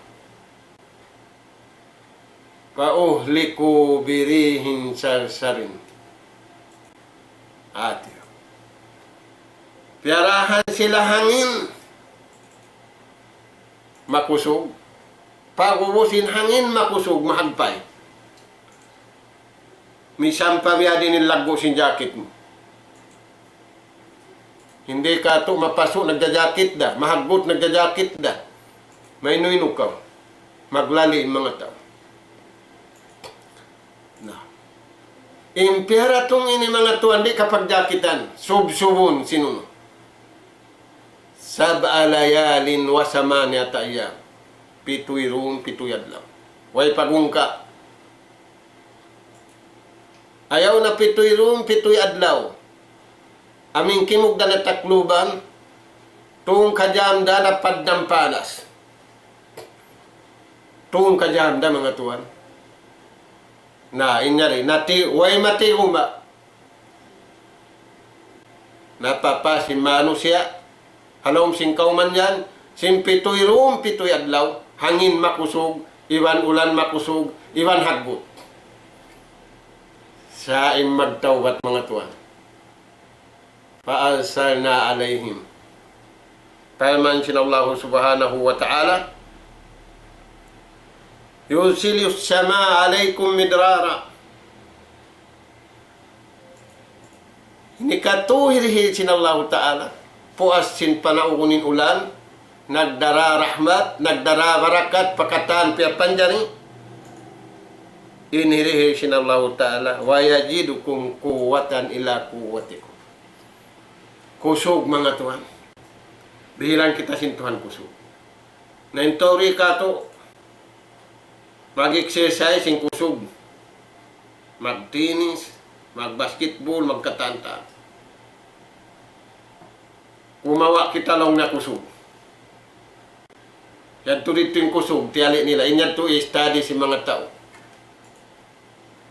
فأهلكوا بريح صرصر عاتية. Piyarahan sila hangin makusug. Pag'ubus in hangin makusug, mahagpay. Misan pa biya' diin in laggu' sin jacket mu. Di' katu' mapasu' nagjajakit da, mahaggut nagjajakit da. Mainu-inu kaw. Maglali' in manga tau. Na. In piyaratung ini manga tuwan di' kapagjakitan, subsubun sin unu. سبع ليال وثمانية أيام. Pituy dum, pituy adlaw. Way pagungka'. Ayaw na pituy dum, pituy adlaw. Amu in kimugdan ha Tacloban, tungkajam da na paddam panas. Tungkajam da manga tuwan. Na, in yari, nati, way mati uma. Napapasi manusiya', ha lawm sin kawman yan, sin pituy dum, pituy adlaw, hangin makusug, iban ulan makusug, iban haggut. Sa' in magtawbat manga tuwan. فأرسلنا عليهم. Parman sin Allahu Subhanahu wa Ta'ala, يرسل السماء عليكم مدرارا. Ini katu hirihil sin Allahu Ta'ala. Puas sin panaugun in ulan, nagdara rahmat, nagdara barakat, pa katan piyapanjari. In hirihil sin Allahu Ta'ala, ويزيدكم قوة إلى قوتكم. Kusug, manga tuwan. Bilang kita sin Tuhan kusug. Na in tau di' katu', mag-exercise in kusug. Mag-tennis, mag-basketball, magkatan-katan. Kumawa' kita laung na kusug. Yadtu didtu in kusug, tiyali' nila. In yadtu i-study sin manga tau.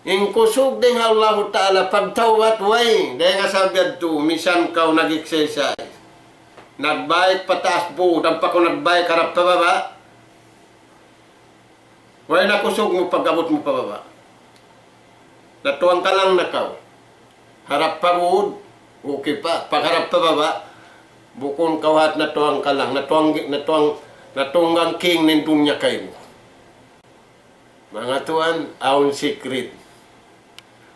In kusug dayn ha Allahu Ta'ala, pagtawbat, way, dayn ha sabab yadtu, misan kaw nag-exercise. Nag-bike pataas bud, ampa kaw nag-bike harap pababa'. Way na kusug mu pag-abut mu pababa'. Natuwangkalang na kaw. Harap pa bud, okay pa. Pagharap pababa', bukun kaw hat natuwangkalang, natuwang, natuwang, natunggang king na in dunya kaymu. Manga tuwan, awn secret.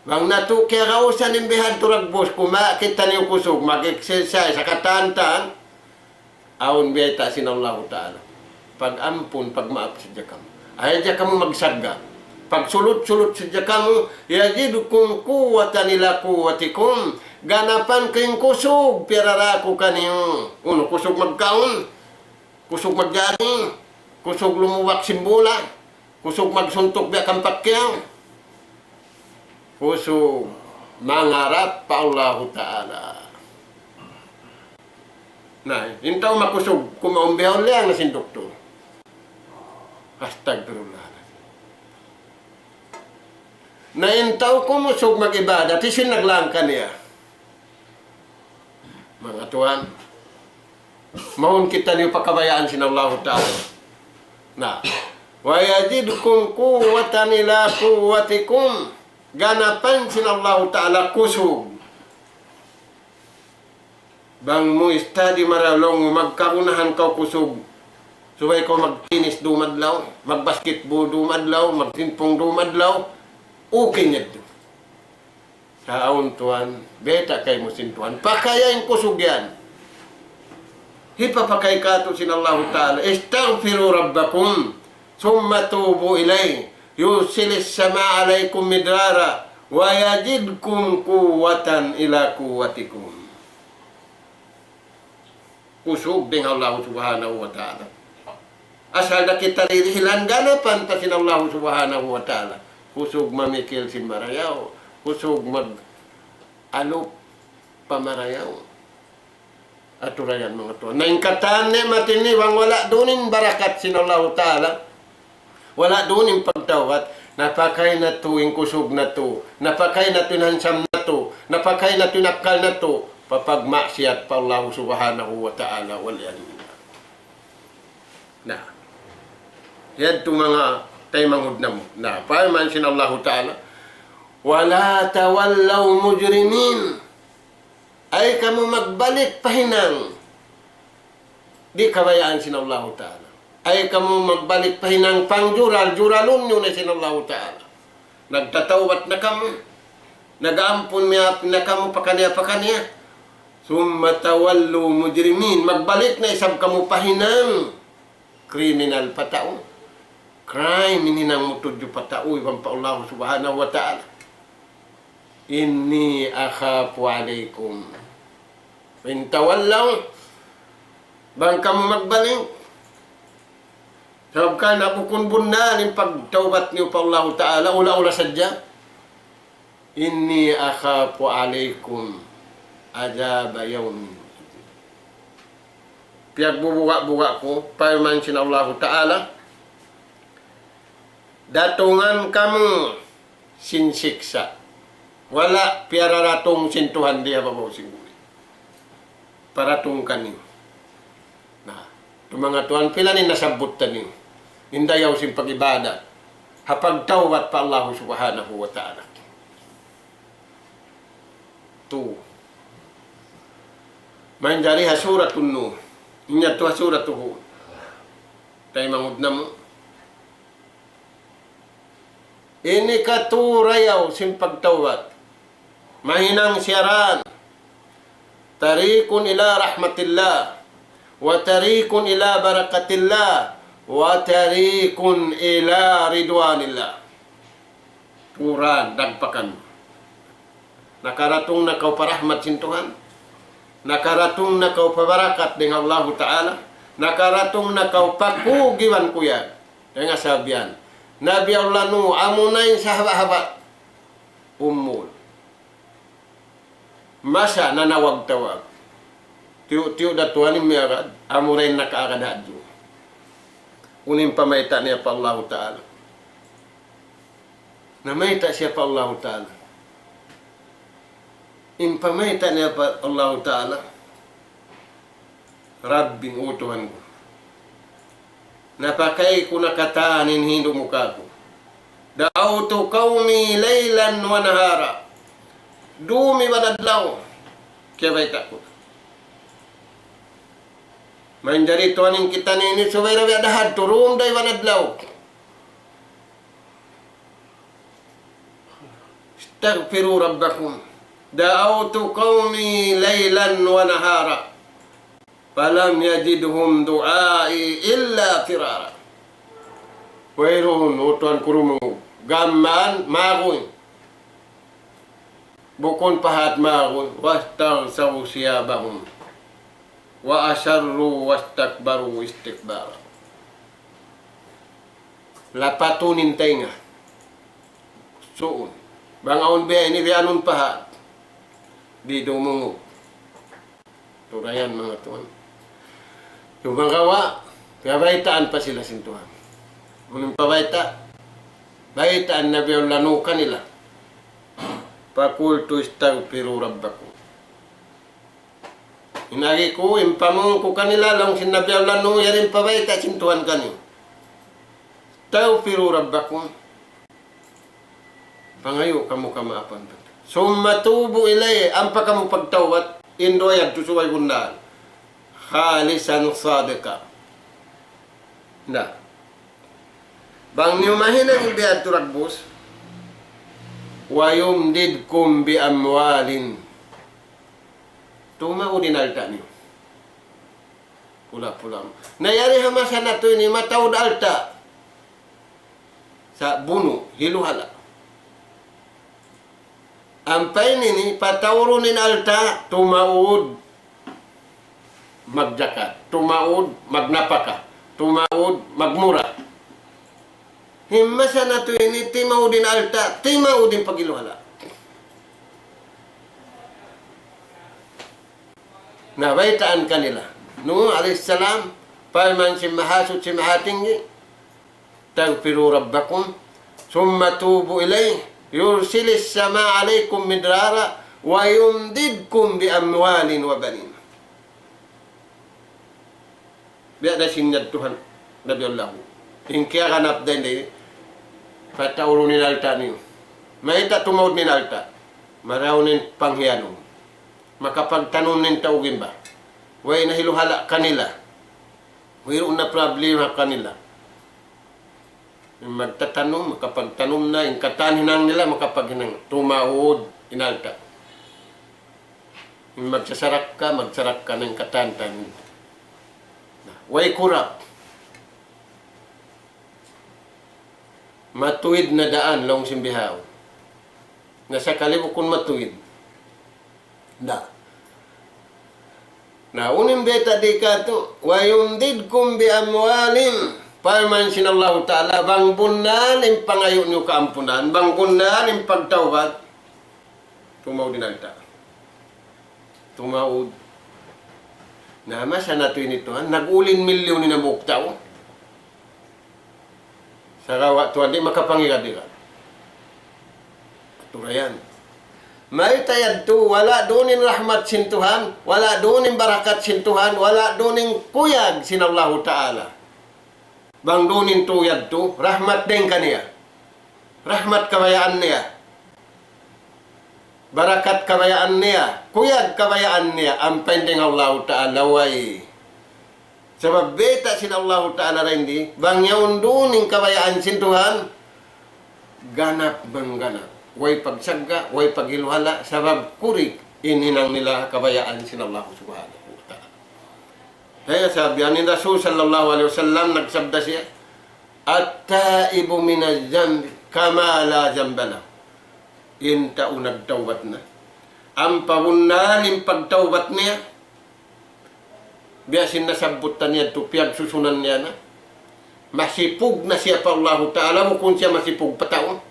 Bang natu' kiyagausan in bihadtu dagbus, kumawa' kitaniyu kusug, mag-exercise, ha katan-katan, awn biyayta' sin Allahu Ta'ala. Pag-ampun, pagmaap sadja kamu. Ayaw sadja kamu magsagga'. Pagsulut-sulut sadja kamu, يزدكم قوة إلى قوتكم. Ganapan ku in kusug, piyarara ku kaniyu. Unu, kusug magkaun, kusug mag-jogging, kusug lumubak sin bula. Kusug magsuntuk biya' kan Pacquiao. Kusug mangarap pa Allahu Ta'ala. Na, in tau makusug, kumaun bihaun liyang na sin doktor. Astagfirullah. Na in tau kumusug mag-ibadat, hisiyu in naglangka niya? Manga tuwan, mawn kitaniyu pakabayaan sin Allahu Ta'ala. Na, ويزدكم قوة إلى قوتكم. Ganapan sin Allahu Ta'ala kusug. Bang mu study marayaw laung mu, magkagunahan kaw kusug. Subay kaw mag-tennis dum adlaw, mag-basketball dum adlaw, magpingpong dum adlaw. Okay niya yadtu. Sa' awn tuwan, biyayta' kaymu sin Tuhan. Pakaya in kusug yan. Hipapakay katu' sin Allahu Ta'ala. استغفروا ربكم ثم توبوا إليه يرسل السماء عليكم مدرارا ويزدكم قوة إلى قوتكم. kusug dayn ha Allah Subhanahu wa Ta'ala. Asal da kita dirihilan ganapan ta sin Allah Subhanahu wa Ta'ala. Kusug mamikil sin marayaw, kusug mag-alup pa marayaw. Aturayan manga tuwan. Na in katan ni'mat ini, bang wala' duun in barakat sin Allahu Ta'ala, wala' duun in pagtawbat, napakay natu' in kusug natu', napakay natu' in hansam natu', napakay natu' in akkal natu', pa pagmaksiyat pa Allahu Subhanahu wa Ta'ala, wal iyadhu billah. Na, yadtu manga taymanghud namu'. Na, parman sin Allahu Ta'ala, وَلَا تَوَلَّوْا مُجْرِمِينَ. Ay kamu magbalik pa hinang di' kabayaan sin Allahu Ta'ala. Ay kamu magbalik pa hinang pangjural-juralun niyu na sin Allahu Ta'ala. Nagtatawbat na kamu. Nag-ampun miyap na kamu pakaniya-pakaniya. ثُمَّ تَوَلَّوْا مُجْرِمِينَ. Magbalik na isab kamu pa hinang kriminal pa tau. Crime in hinang mu tudju pa tau iban pa Allah Subhanahu wa Ta'ala. إِنِّي أَخَافُ عَلَيْكُمْ. فَإِنْ تَوَلَّوْا, bang kamu magbalik, sabab karna' bukun bunnal in pagtawbat niyu pa Allahu Ta'ala, ula-ula sadja. إِنِّي أَخَافُ عَلَيْكُمْ عَذَابَ يَوْمٍ. Piyagbubuga'-buga' ku, parman sin Allahu Ta'ala, datungan kamu sin siksa'. Wala' piyararatung sin Tuhan di ha babaw sin bumi. Paratung kaniyu. Na, tu manga tuwan, pila in nasabbut taniyu in dayaw sin pag-ibadat ha pagtawbat pa Allahu Subhanahu wa Ta'ala. Tu. Manjari ha Suratun Nuh. Inya tu ha Suratun Hud. Taymanghud namu'. Ini katurayaw sin pagtawbat. Mahinang siya yan. طَرِيقٌ إِلَى رَحْمَةِ اللَّهِ، وَطَرِيقٌ إِلَى بَرَكَاتِ اللَّهِ، وَطَرِيقٌ إِلَى رِضْوَانِ اللَّهِ. Turan, dagpakan. Nakaratung na kaw pa rahmat sin Tuhan. Nakaratung na kaw pa barakat dayn ha Allahu Ta'ala. Nakaratung na kaw pa kug iban kuyag. Dayn ha sabab yan, Nabi Allah Nuh, amuna in sahaba-haba. Umul. Masa nanawag-tawag. Tiyu'-tiyu' da tuwan in miyagad, amura in nakaagad hadtu. Unu in pamayta' niya pa Allahu Ta'ala. Namayta' siya pa Allahu Ta'ala. In pamayta' niya pa Allahu Ta'ala, Rabbi, O Tuhan ku, napakay ku na katan in hindu' mu kāku'. دَعَوْتُ قَوْمِي لَيْلًا وَنَهَارًا. Dūm iban adlaw, kiyabayta' ku. Manjari tuwan in kitaniyu ini subay da biya' da hadtu, dūm da iban adlaw. اسْتَغْفِرُوا رَبَّكُمْ. دَعَوْتُ قَوْمِي لَيْلًا وَنَهَارًا فَلَمْ يَزِدْهُمْ دُعَائِي إِلَّا فِرَارًا. Wayruun, O Tuhan ku, dumungug. Gām mayan, maguy. Bukun pahat, maguy. وَاسْتَغْشَوْا ثِيَابَهُمْ وَأَصَرُّوا وَاسْتَكْبَرُوا اسْتِكْبَارًا. Lapatun in taynga. Suun. Bang awn biya' ini, biya' anun pahat. Di' dumungug. Turayan, manga tuwan. Sumagawa', piyabaytaan pa sila sin Tuhan. Unu in pabayta'? Baytaan Nabi Allah Nuh kanila. فَقُلْتُ اسْتَغْفِرُوا رَبَّكُمْ. In agi ku, in pamung ku kanila, laung sin Nabi Allah Nuh, yari in pabayta' sin Tuhan kaniyu. اسْتَغْفِرُوا رَبَّكُمْ. Pangayu' kamu kamaapan. ثُمَّ تُوبُوا إِلَيْهِ, ampa kamu pagtawbat, in duwa yadtu subay bunnal. خَالِصًا صَادِقًا. Na. Bang niyu mahinang biya' yadtu dagbus, وَيُمْدِدْكُمْ بِأَمْوَالٍ. Tumaud in alta' niyu. Pula-pula. Na yari ha masa natu' ini mataud alta'. Sa' bunu', hiluhala'. Ampa ini ini, pataurun in alta', tumaud. magjakat, tumaud magnapaka, tumaud magmura. Himasa natu' ini timaud in alta', timaud in paghiluhala'. Na baytaan kanila. Nuh alayhis salam, parman sin Mahasuchi Mahatinggi, استغفروا ربكم ثم توبوا إليه يرسل السماء عليكم مدرارا ويمددكم بأموال وبنين. Biya' da sin yadtu ha Nabi Allah Hud. In kiyaganap dayn di, pataurun in alta' niyu. Mayta' tumaud in alta'? Marayaw in panghiyanun. Makapagtanum in tau gimba. Way na hiluhala' kanila. Wayruun na problema kanila. In magtatanum, makapagtanum na, in katan hinang nila, makapaghinang. Tumaud in alta'. In magsasarakka, magsarakka na in katan-katan. Na, way kurap. Matuwid na daan, laung sin bihaun. Na sakali bukun matuwid. Na. Na, unu in bayta' di katu', ويمددكم بأموال, parman sin Allahu Ta'ala, bang bunnal in pangayu' niyu kaampunan, bang bunnal in pagtawbat, tumaud in alta'. Tumaud. Na, masa natu' ini tuwan, nag-uli in milyun in hambuuk tau. Sagawa' tuwan di' makapangiga-iga. Aturayan. Mayta' yadtu, wala' duun in rahmat sin Tuhan, wala' duun in barakat sin Tuhan, wala' duun in kuyag sin Allahu Ta'ala. Bang duun in tau yadtu, rahmat dayn kaniya. Rahmat kabayaan niya. Barakat kabayaan niya. Kuyag kabayaan niya. Ampa in dayn Allahu Ta'ala way. Sabab bayta' sin Allahu Ta'ala dayn di, bang yaun duun in kabayaan sin Tuhan, ganap mangganap. Way pagsagga', way paghiluhala', sabab kurik in hinang nila kabayaan sin Allahu Subhanahu wa Ta'ala. Kaya sabab yan in Rasul sallallahu alayhi wasallam nagsabda siya, التائب من الذنب كمن لا ذنب له. In tau nagtawbat na. Ampa bunnal in pagtawbat niya, biya' sin nasabbut ta niya tu, piyagsusunan niya na. Masipug na siya pa Allahu Ta'ala, bukun siya masipug pa tau.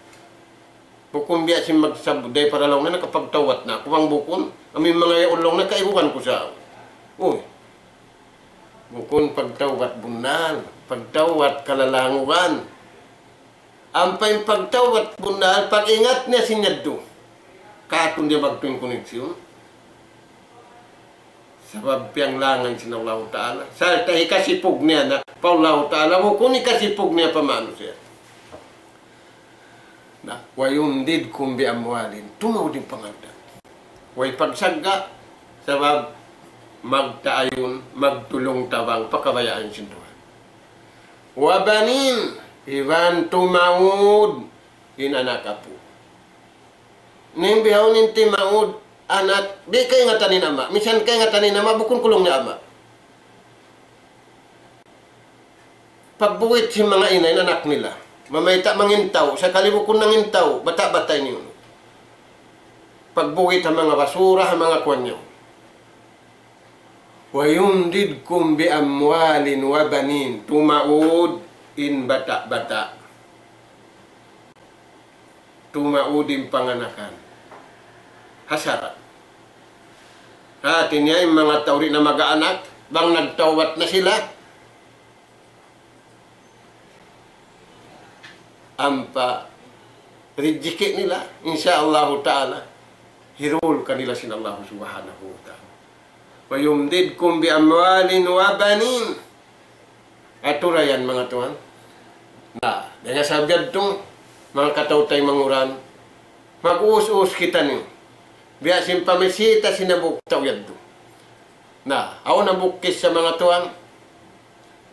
Bukun biya' sin magsab-, dayn pa laung niya nakapagtawbat na aku, bang bukun, amu in manga yaun laung niya kaibugan ku sa. Uy. Bukun pagtawbat bunnal, pagtawbat kalalangugan. Ampa in pagtawbat bunnal, pag-ingat niya sin yadtu. Katu' niya magtuy in koneksyon. Sabab piyanglangan sin Allahu Ta'ala. Sarta' hikasipug niya na pa Allahu Ta'ala, bukun hikasipug niya pa manusiya'. Na, ويمددكم بأموال. Tumaud in pangalta'. Way pagsagga', sabab magtaayun, magtulung-tabang pa kabayaan sin Tuhan. وبنين, iban tumaud in anak apu'. Na in bihaun in timaud, anak, di' kaingatan in ama'. Minsan kaingatan in ama', bukun kulung niya ama'. Pagbuwit sin manga ina' in anak nila. Mamayta' mangintaw, sakali bukun nangintaw, bata'-bata' ini unu. Pagbuwit ha manga basura, ha manga kuwan niya. ويمددكم بأموال وبنين. Tumaud in bata'-bata'. Tumaud in panganakan. Ha sara'. Hati niya in manga tau di' na mag-aanak, bang nagtawbat na sila, ampa rijiki' nila, insya Allahu Ta'ala, hirul kanila sin Allahu Subhanahu wa Ta'ala. ويمددكم بأموال وبنين. Aturayan, manga tuwan. Na, dayn ha sabab yadtu, manga kataw-taymanghuran, mag-uus-uus kitaniyu. Biya' sin pamisita sin hambuuk tau yadtu. Na, awn hambuuk kissa, manga tuwan,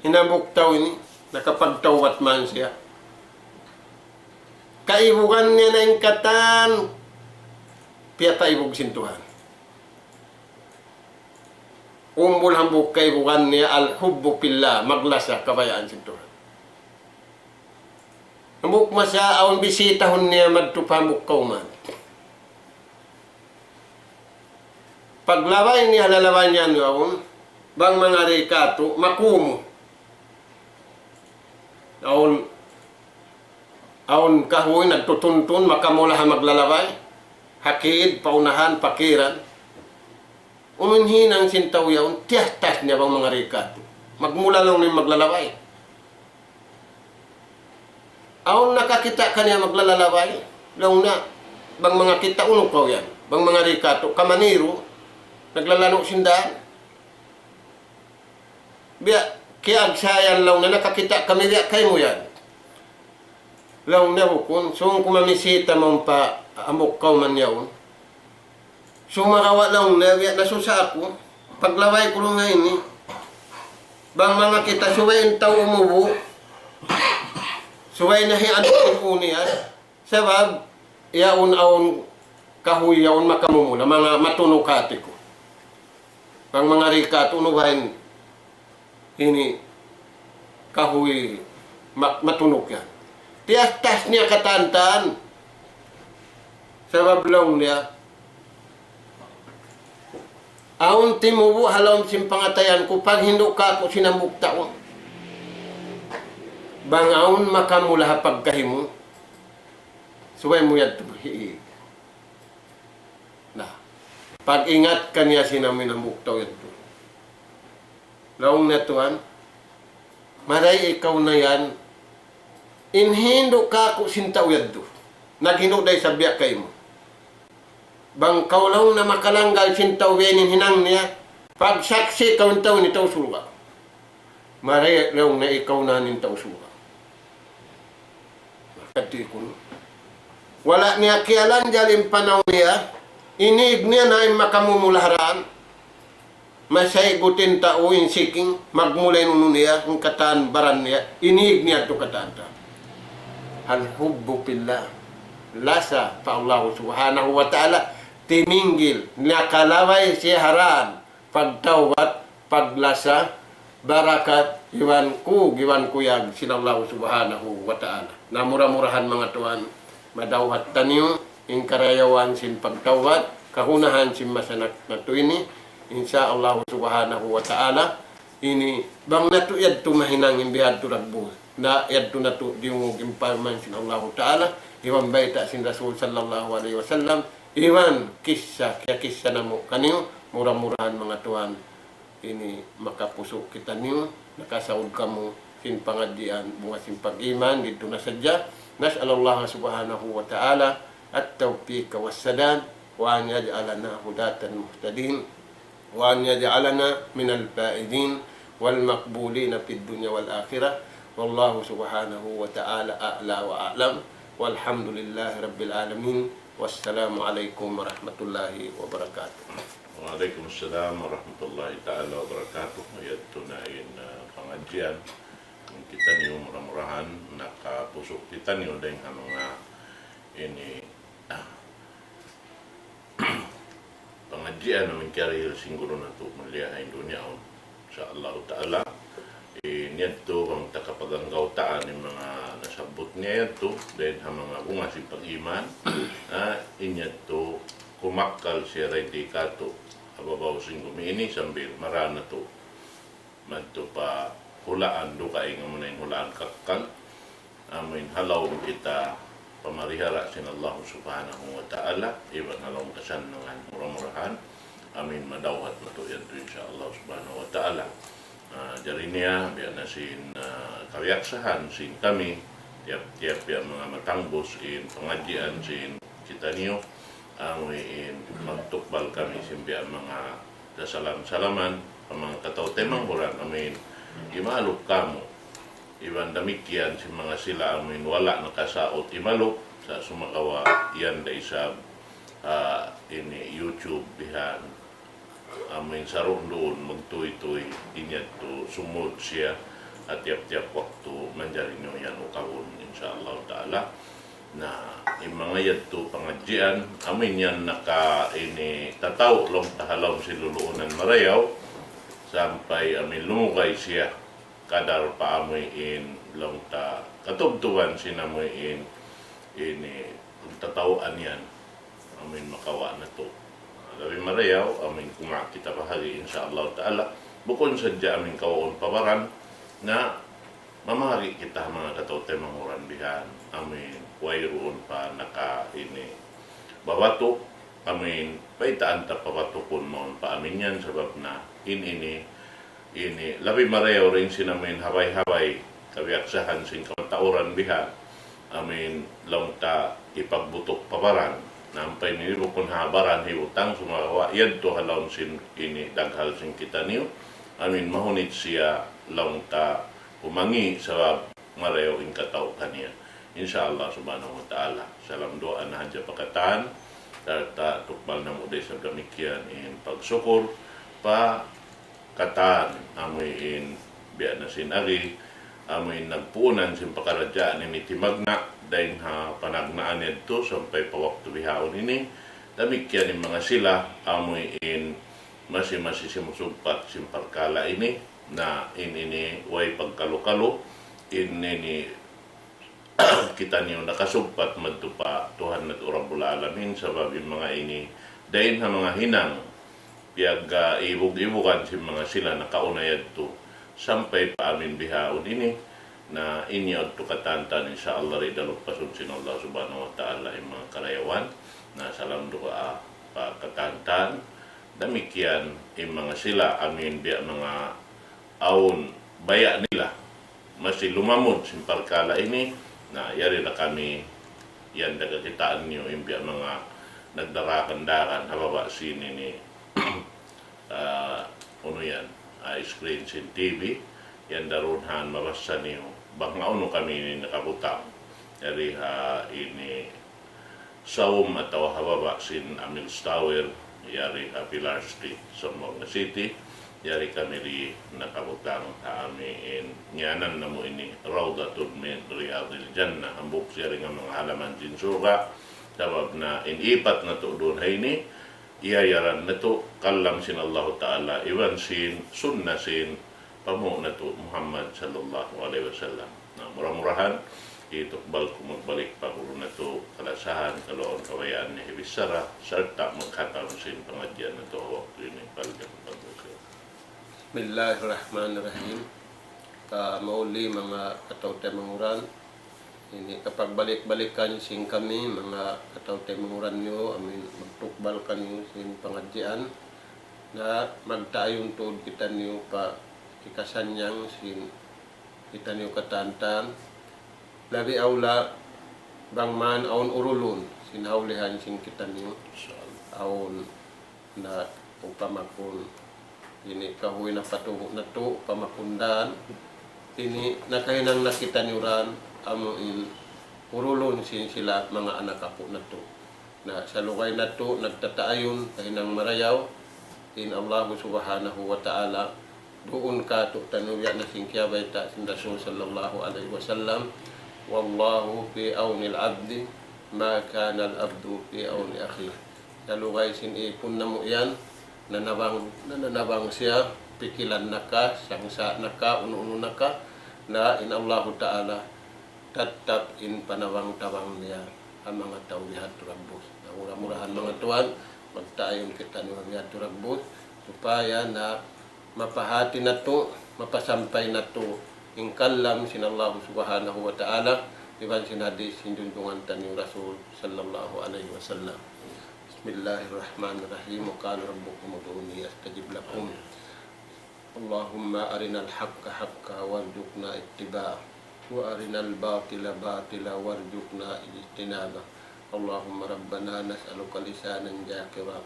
in hambuuk tau ini, nakapagtawbat man siya. Kaibugan niya na in katan, piyapaibug sin Tuhan. Umbul hambuuk kaibugan niya الحب في الله, maglasa kabayaan sin Tuhan. Hambuuk masa awn bisitahun niya madtu pa hambuuk kawman. Paglabay niya, lalabay niya yaun, Bang mangari katu', makumu. Awn, awn kahuy nagtutuntun, makamula ha maglalabay. Hakid, paunahan, pakiran. Unu in hinang sin tau yaun, tiyastas niya bang mangari katu'. Magmula laung niya maglalabay. Awn nakakita' kaniya maglalabay, laung niya, bang manga kita' unu kaw yan, bang mangari katu', kamaniru, naglalanu' sin dan. Biya', kiyagsayan laung niya, nakakita' kami biya' kaymu yan. Laung niya bukun, sung ku mamisita mawn pa hambuuk kawman yaun. Sumagawa' laung niya, biya' nasusa aku. Paglabay ku laung niya ini. Bang manga kita subay in tau umubu'. Subay na hi anu in uni yan. Sabab, yaun awn kahuy yaun makamumula, manga matunuk hati ku. Bang mangari katu' unu baha' in ini kahuy ma-, matunuk yan. Tiyastas niya katantan. Sabab laung niya, awn timubu' ha lawm sin pangatayan ku, paghindu' kaku' sin hambuuk tau. Bang awn makamula ha pagkahi mu, subay mu yadtu hiig. Na, pag-ingat kaniya sin amu in hambuuk tau yadtu. Laung niya, tuwan, maray ikaw na yan, in hindu' kaku' sin tau yadtu. Naghindu' da isab biya' kaymu. Bang kaw laung niya makalanggal sin tau biya' ini in hinang niya, pagsaksi' kaw in tau ini tau surga'. Maray laung niya ikaw na in tau surga'. Kadtu ikun. Wala' niya kiyalanjal in panaw niya, inīg niya na in makamumula ha dan, masaygut in tau in siking, magmula in unu niya, in katan baran niya, inīg niya tu katan ta. Al-hubbu fillah, lasa pa Allah Subhanahu wa Ta'ala, timinggil, nakalabay siya ha dan, pagtawbat, paglasa, barakat, iban kug, iban kuyag sin Allah Subhanahu wa Ta'ala. Na mura-murahan manga tuwan, madawhat taniyu, in karayawan sin pagtawbat, kagunahan sin masa nat-, natu' ini, insya Allah Subhanahu wa Ta'ala, ini, bang natu' yadtu mahinang in bihadtu dagbus. Na yadtu natu' diyungug in parman sin Allah Ta'ala, iban bayta' sin Rasul sallallahu alayhi wasallam, iban kissa, kiyakissa namu' kaniyu, mura-murahan manga tuwan, ini makapusu' kitaniyu, nakasaud kamu sin pangadjian bunga sin pag-iman, didtu na sadja. نسأل الله سبحانه وتعالى التوفيق والسداد، وأن يجعلنا هداة مهتدين، وأن يجعلنا من الفائزين والمقبولين في الدنيا والآخرة. والله سبحانه وتعالى أعلى وأعلم، والحمد لله رب العالمين، والسلام عليكم ورحمة الله وبركاته. Wa alaykum assalam warahmatullahi ta'ala wabarakatuh. Yadtu na in, ah, pangadjian. Kitaniyu mura-murahan nakapusu' kitaniyu dayn ha manga ini, ah, pangadjian amu in kiyarihil sin guru natu' mulia ha dunya yaun. Insya Allah Ta'ala, in yadtu bang ta kapaganggautaan in manga nasabbut niya yadtu, dayn ha manga bunga sin pag-iman, ah, in yadtu kumakkal siya dayn di katu', ha babaw sin gumi ini sambil marā natu' madtu pa hulaan dugaing, amuna in hulaan kakkal, amu in ha lawm kita pamarihara sin Allah Subhanahu wa Ta'ala, iban ha lawm kasannangan, mura-murahan, amu in madawhat natu' yadtu, insya Allah Subhanahu wa Ta'ala. Ah, jari niya, biya' na sin, ah, kabiyaksahan sin kami, tiyap-tiyap biya' manga matangbus in pangadjian sin kitaniyu, amu in magtukbal kami sin biya' manga kasalam-salaman, pa manga kataw-taymanghuran, amu in imalup kamu. Iban damikkiyan sin manga sila amu in wala' nakasaut imalup, sa' sumagawa' yan da isab, ah, ini YouTube bihan. Amu in saruun-duun magtūy-tūy in yadtu sumud siya, ha tiyap-tiyap waktu manjari niyu yan ukabun, insya Allah Ta'ala. Na, in manga yadtu pangadjian, amu in yan naka ini tataw laung ta ha lawm sin luluunan marayaw, sampay amu in lumugay siya kadar pa amu in laung ta katubtuban sin amu in ini pagtatawaan yan, amu in makawa' natu'. Labi marayaw, amu in kumawa' kita bahagi', insya Allah Ta'ala. Bukun sadja amuin kawaun pa baran, na mamari kita manga kataw-taymanghuran bihan, amuin wayruun pa naka ini babatuk, amuin baytaan ta pabatukun mawn pa amuin yan, sabab na in ini, ini labi marayaw dayn sin amuin habay-habay, kabiyaksahan sin kamatauran bihan, amuin laung ta ipagbutuk pa baran. Na ampa ini bukun ha baran hibutang, sumagawa' yadtu ha lawm sin ini daghal sin kitaniyu, amuin mahunit siya laung ta umangi' sabab marayaw in kataw kaniya. Insya Allah subhanahu wa ta'ala. Salam duwaa na hadja pa katan, sarta' tukbal namu' da isab damikkiyan in pagsukur pa katan, amuin biya' na sin agi, amuin nagpuunan sin pakaradjaan ini timagna', dayn ha panagnaan yadtu sampay pa waktu bihaun ini, damikkiyan in manga sila, amuin masi-masi simusugpat sin parkala' ini, na in ini way pagkalu-kalu, in ini kitaniyu nakasugpat madtu pa Tuhan natu' Rabbul Alamin, sabab in manga ini, dayn ha manga hinang, piyag-, ah, ibug-ibugan sin manga sila nakauna yadtu, sampay pa amuin bihaun ini, na in yadtu katantan, insya Allah, di' da lupasun sin Allah subhanahu wa ta'ala in manga karayawan, na salam duwaa pa katantan, damikkiyan in manga sila, amuin biya' manga awn baya' nila, masi lumamud sin parkala' ini, na yari na kami, yan da kakitaan niyu, in biya' manga nagdarakan-dakan, ha baba' sin ini, ah, unu yan, ah, screen sin T V, yan da duun han mabassa niyu, bang ha unu kami ini nakabutang. Yari ha ini Saum atawa ha baba' sin Amil's Tower, yari ha Pilar Street, Zamboanga City, yari kami di nakabutang ha amuin ngiyanan namu' ini Rawdatun min Riyadil Jannah, hambuuk siya dayn ha manga halaman sin surga', sabab na in ipat natu' duun ha ini, iyayaran natu' kalam sin Allahu Ta'ala, iban sin sunnah sin panghu' natu' Muhammad sallallahu alayhi wasallam. Na, mura-murahan, hitukbal ku magbalik pa guru natu' kalasahan, kalu awn kabayaan niya hibichara, sarta' maghatam sin pangadjian natu' ha waktu ini. Palgan pagbuka. Bismillahirrahmanirrahim. Ka mauli manga kataw-taymanghuran, ini kapagbalik-balikan sin kami, manga kataw-taymanghuran niyu, amuin magtukbal kaniyu sin pangadjian, na magtaayun tuud kitaniyu pa hikasannyang sin kitaniyu katantan, labi awla bang man awn urulun sin hawlihan sin kitaniyu, awn na upama kun ini kahuy na patubu' natu', upama kun dan, ini nakahinang na kitaniyu dan, amuin urulun sin sila manga anak apu' natu'. Na salugay natu' nagtataayun pa hinang marayaw, in Allahu Subhanahu wa Ta'ala, duun katu'taniyu biya' na sin kiyabayta' sin Rasul sallallahu alayhi wasallam, والله في عون العبد ما كان العبد في عون أخيه. Salugay sin ipun namu' yan, nanabang, nananabang siya, pikilan na ka, sangsa' na ka, unu-unu na ka, na in Allahu Ta'ala, tattap in panabang-tabang niya ha manga tau bihadtu dagbus. Na mura-murahan manga tuwan, magtaayun kitaniyu ha bihadtu dagbus, supaya na mapahati natu', mapasampay natu' in kalam sin Allah Subhanahu wa Ta'ala, iban sin hadis sin junjungan taniyu Rasul sallallahu alayhi wasallam. بسم الله الرحمن الرحيم. وقال ربكم ادعوني أستجب لكم. اللهم أرنا الحق حقا وارزقنا اتباعه، وأرنا الباطل باطلا وارزقنا اجتنابه. اللهم ربنا نسألك لسانا ذاكرا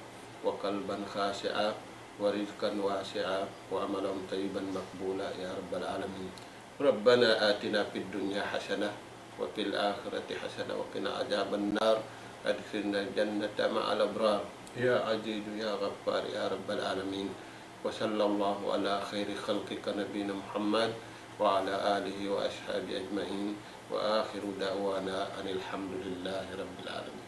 وقلبا خاشعا ورزقا واسعا وعملا طيبا مقبولا يا رب العالمين. ربنا آتنا في الدنيا حسنة وفي الآخرة حسنة وقنا عذاب النار. أدخلنا الجنة مع الأبرار يا عزيز يا غفار يا رب العالمين. وصلى الله على خير خلقك نبينا محمد وعلى آله وأصحابه أجمعين. وآخر دعوانا أن الحمد لله رب العالمين.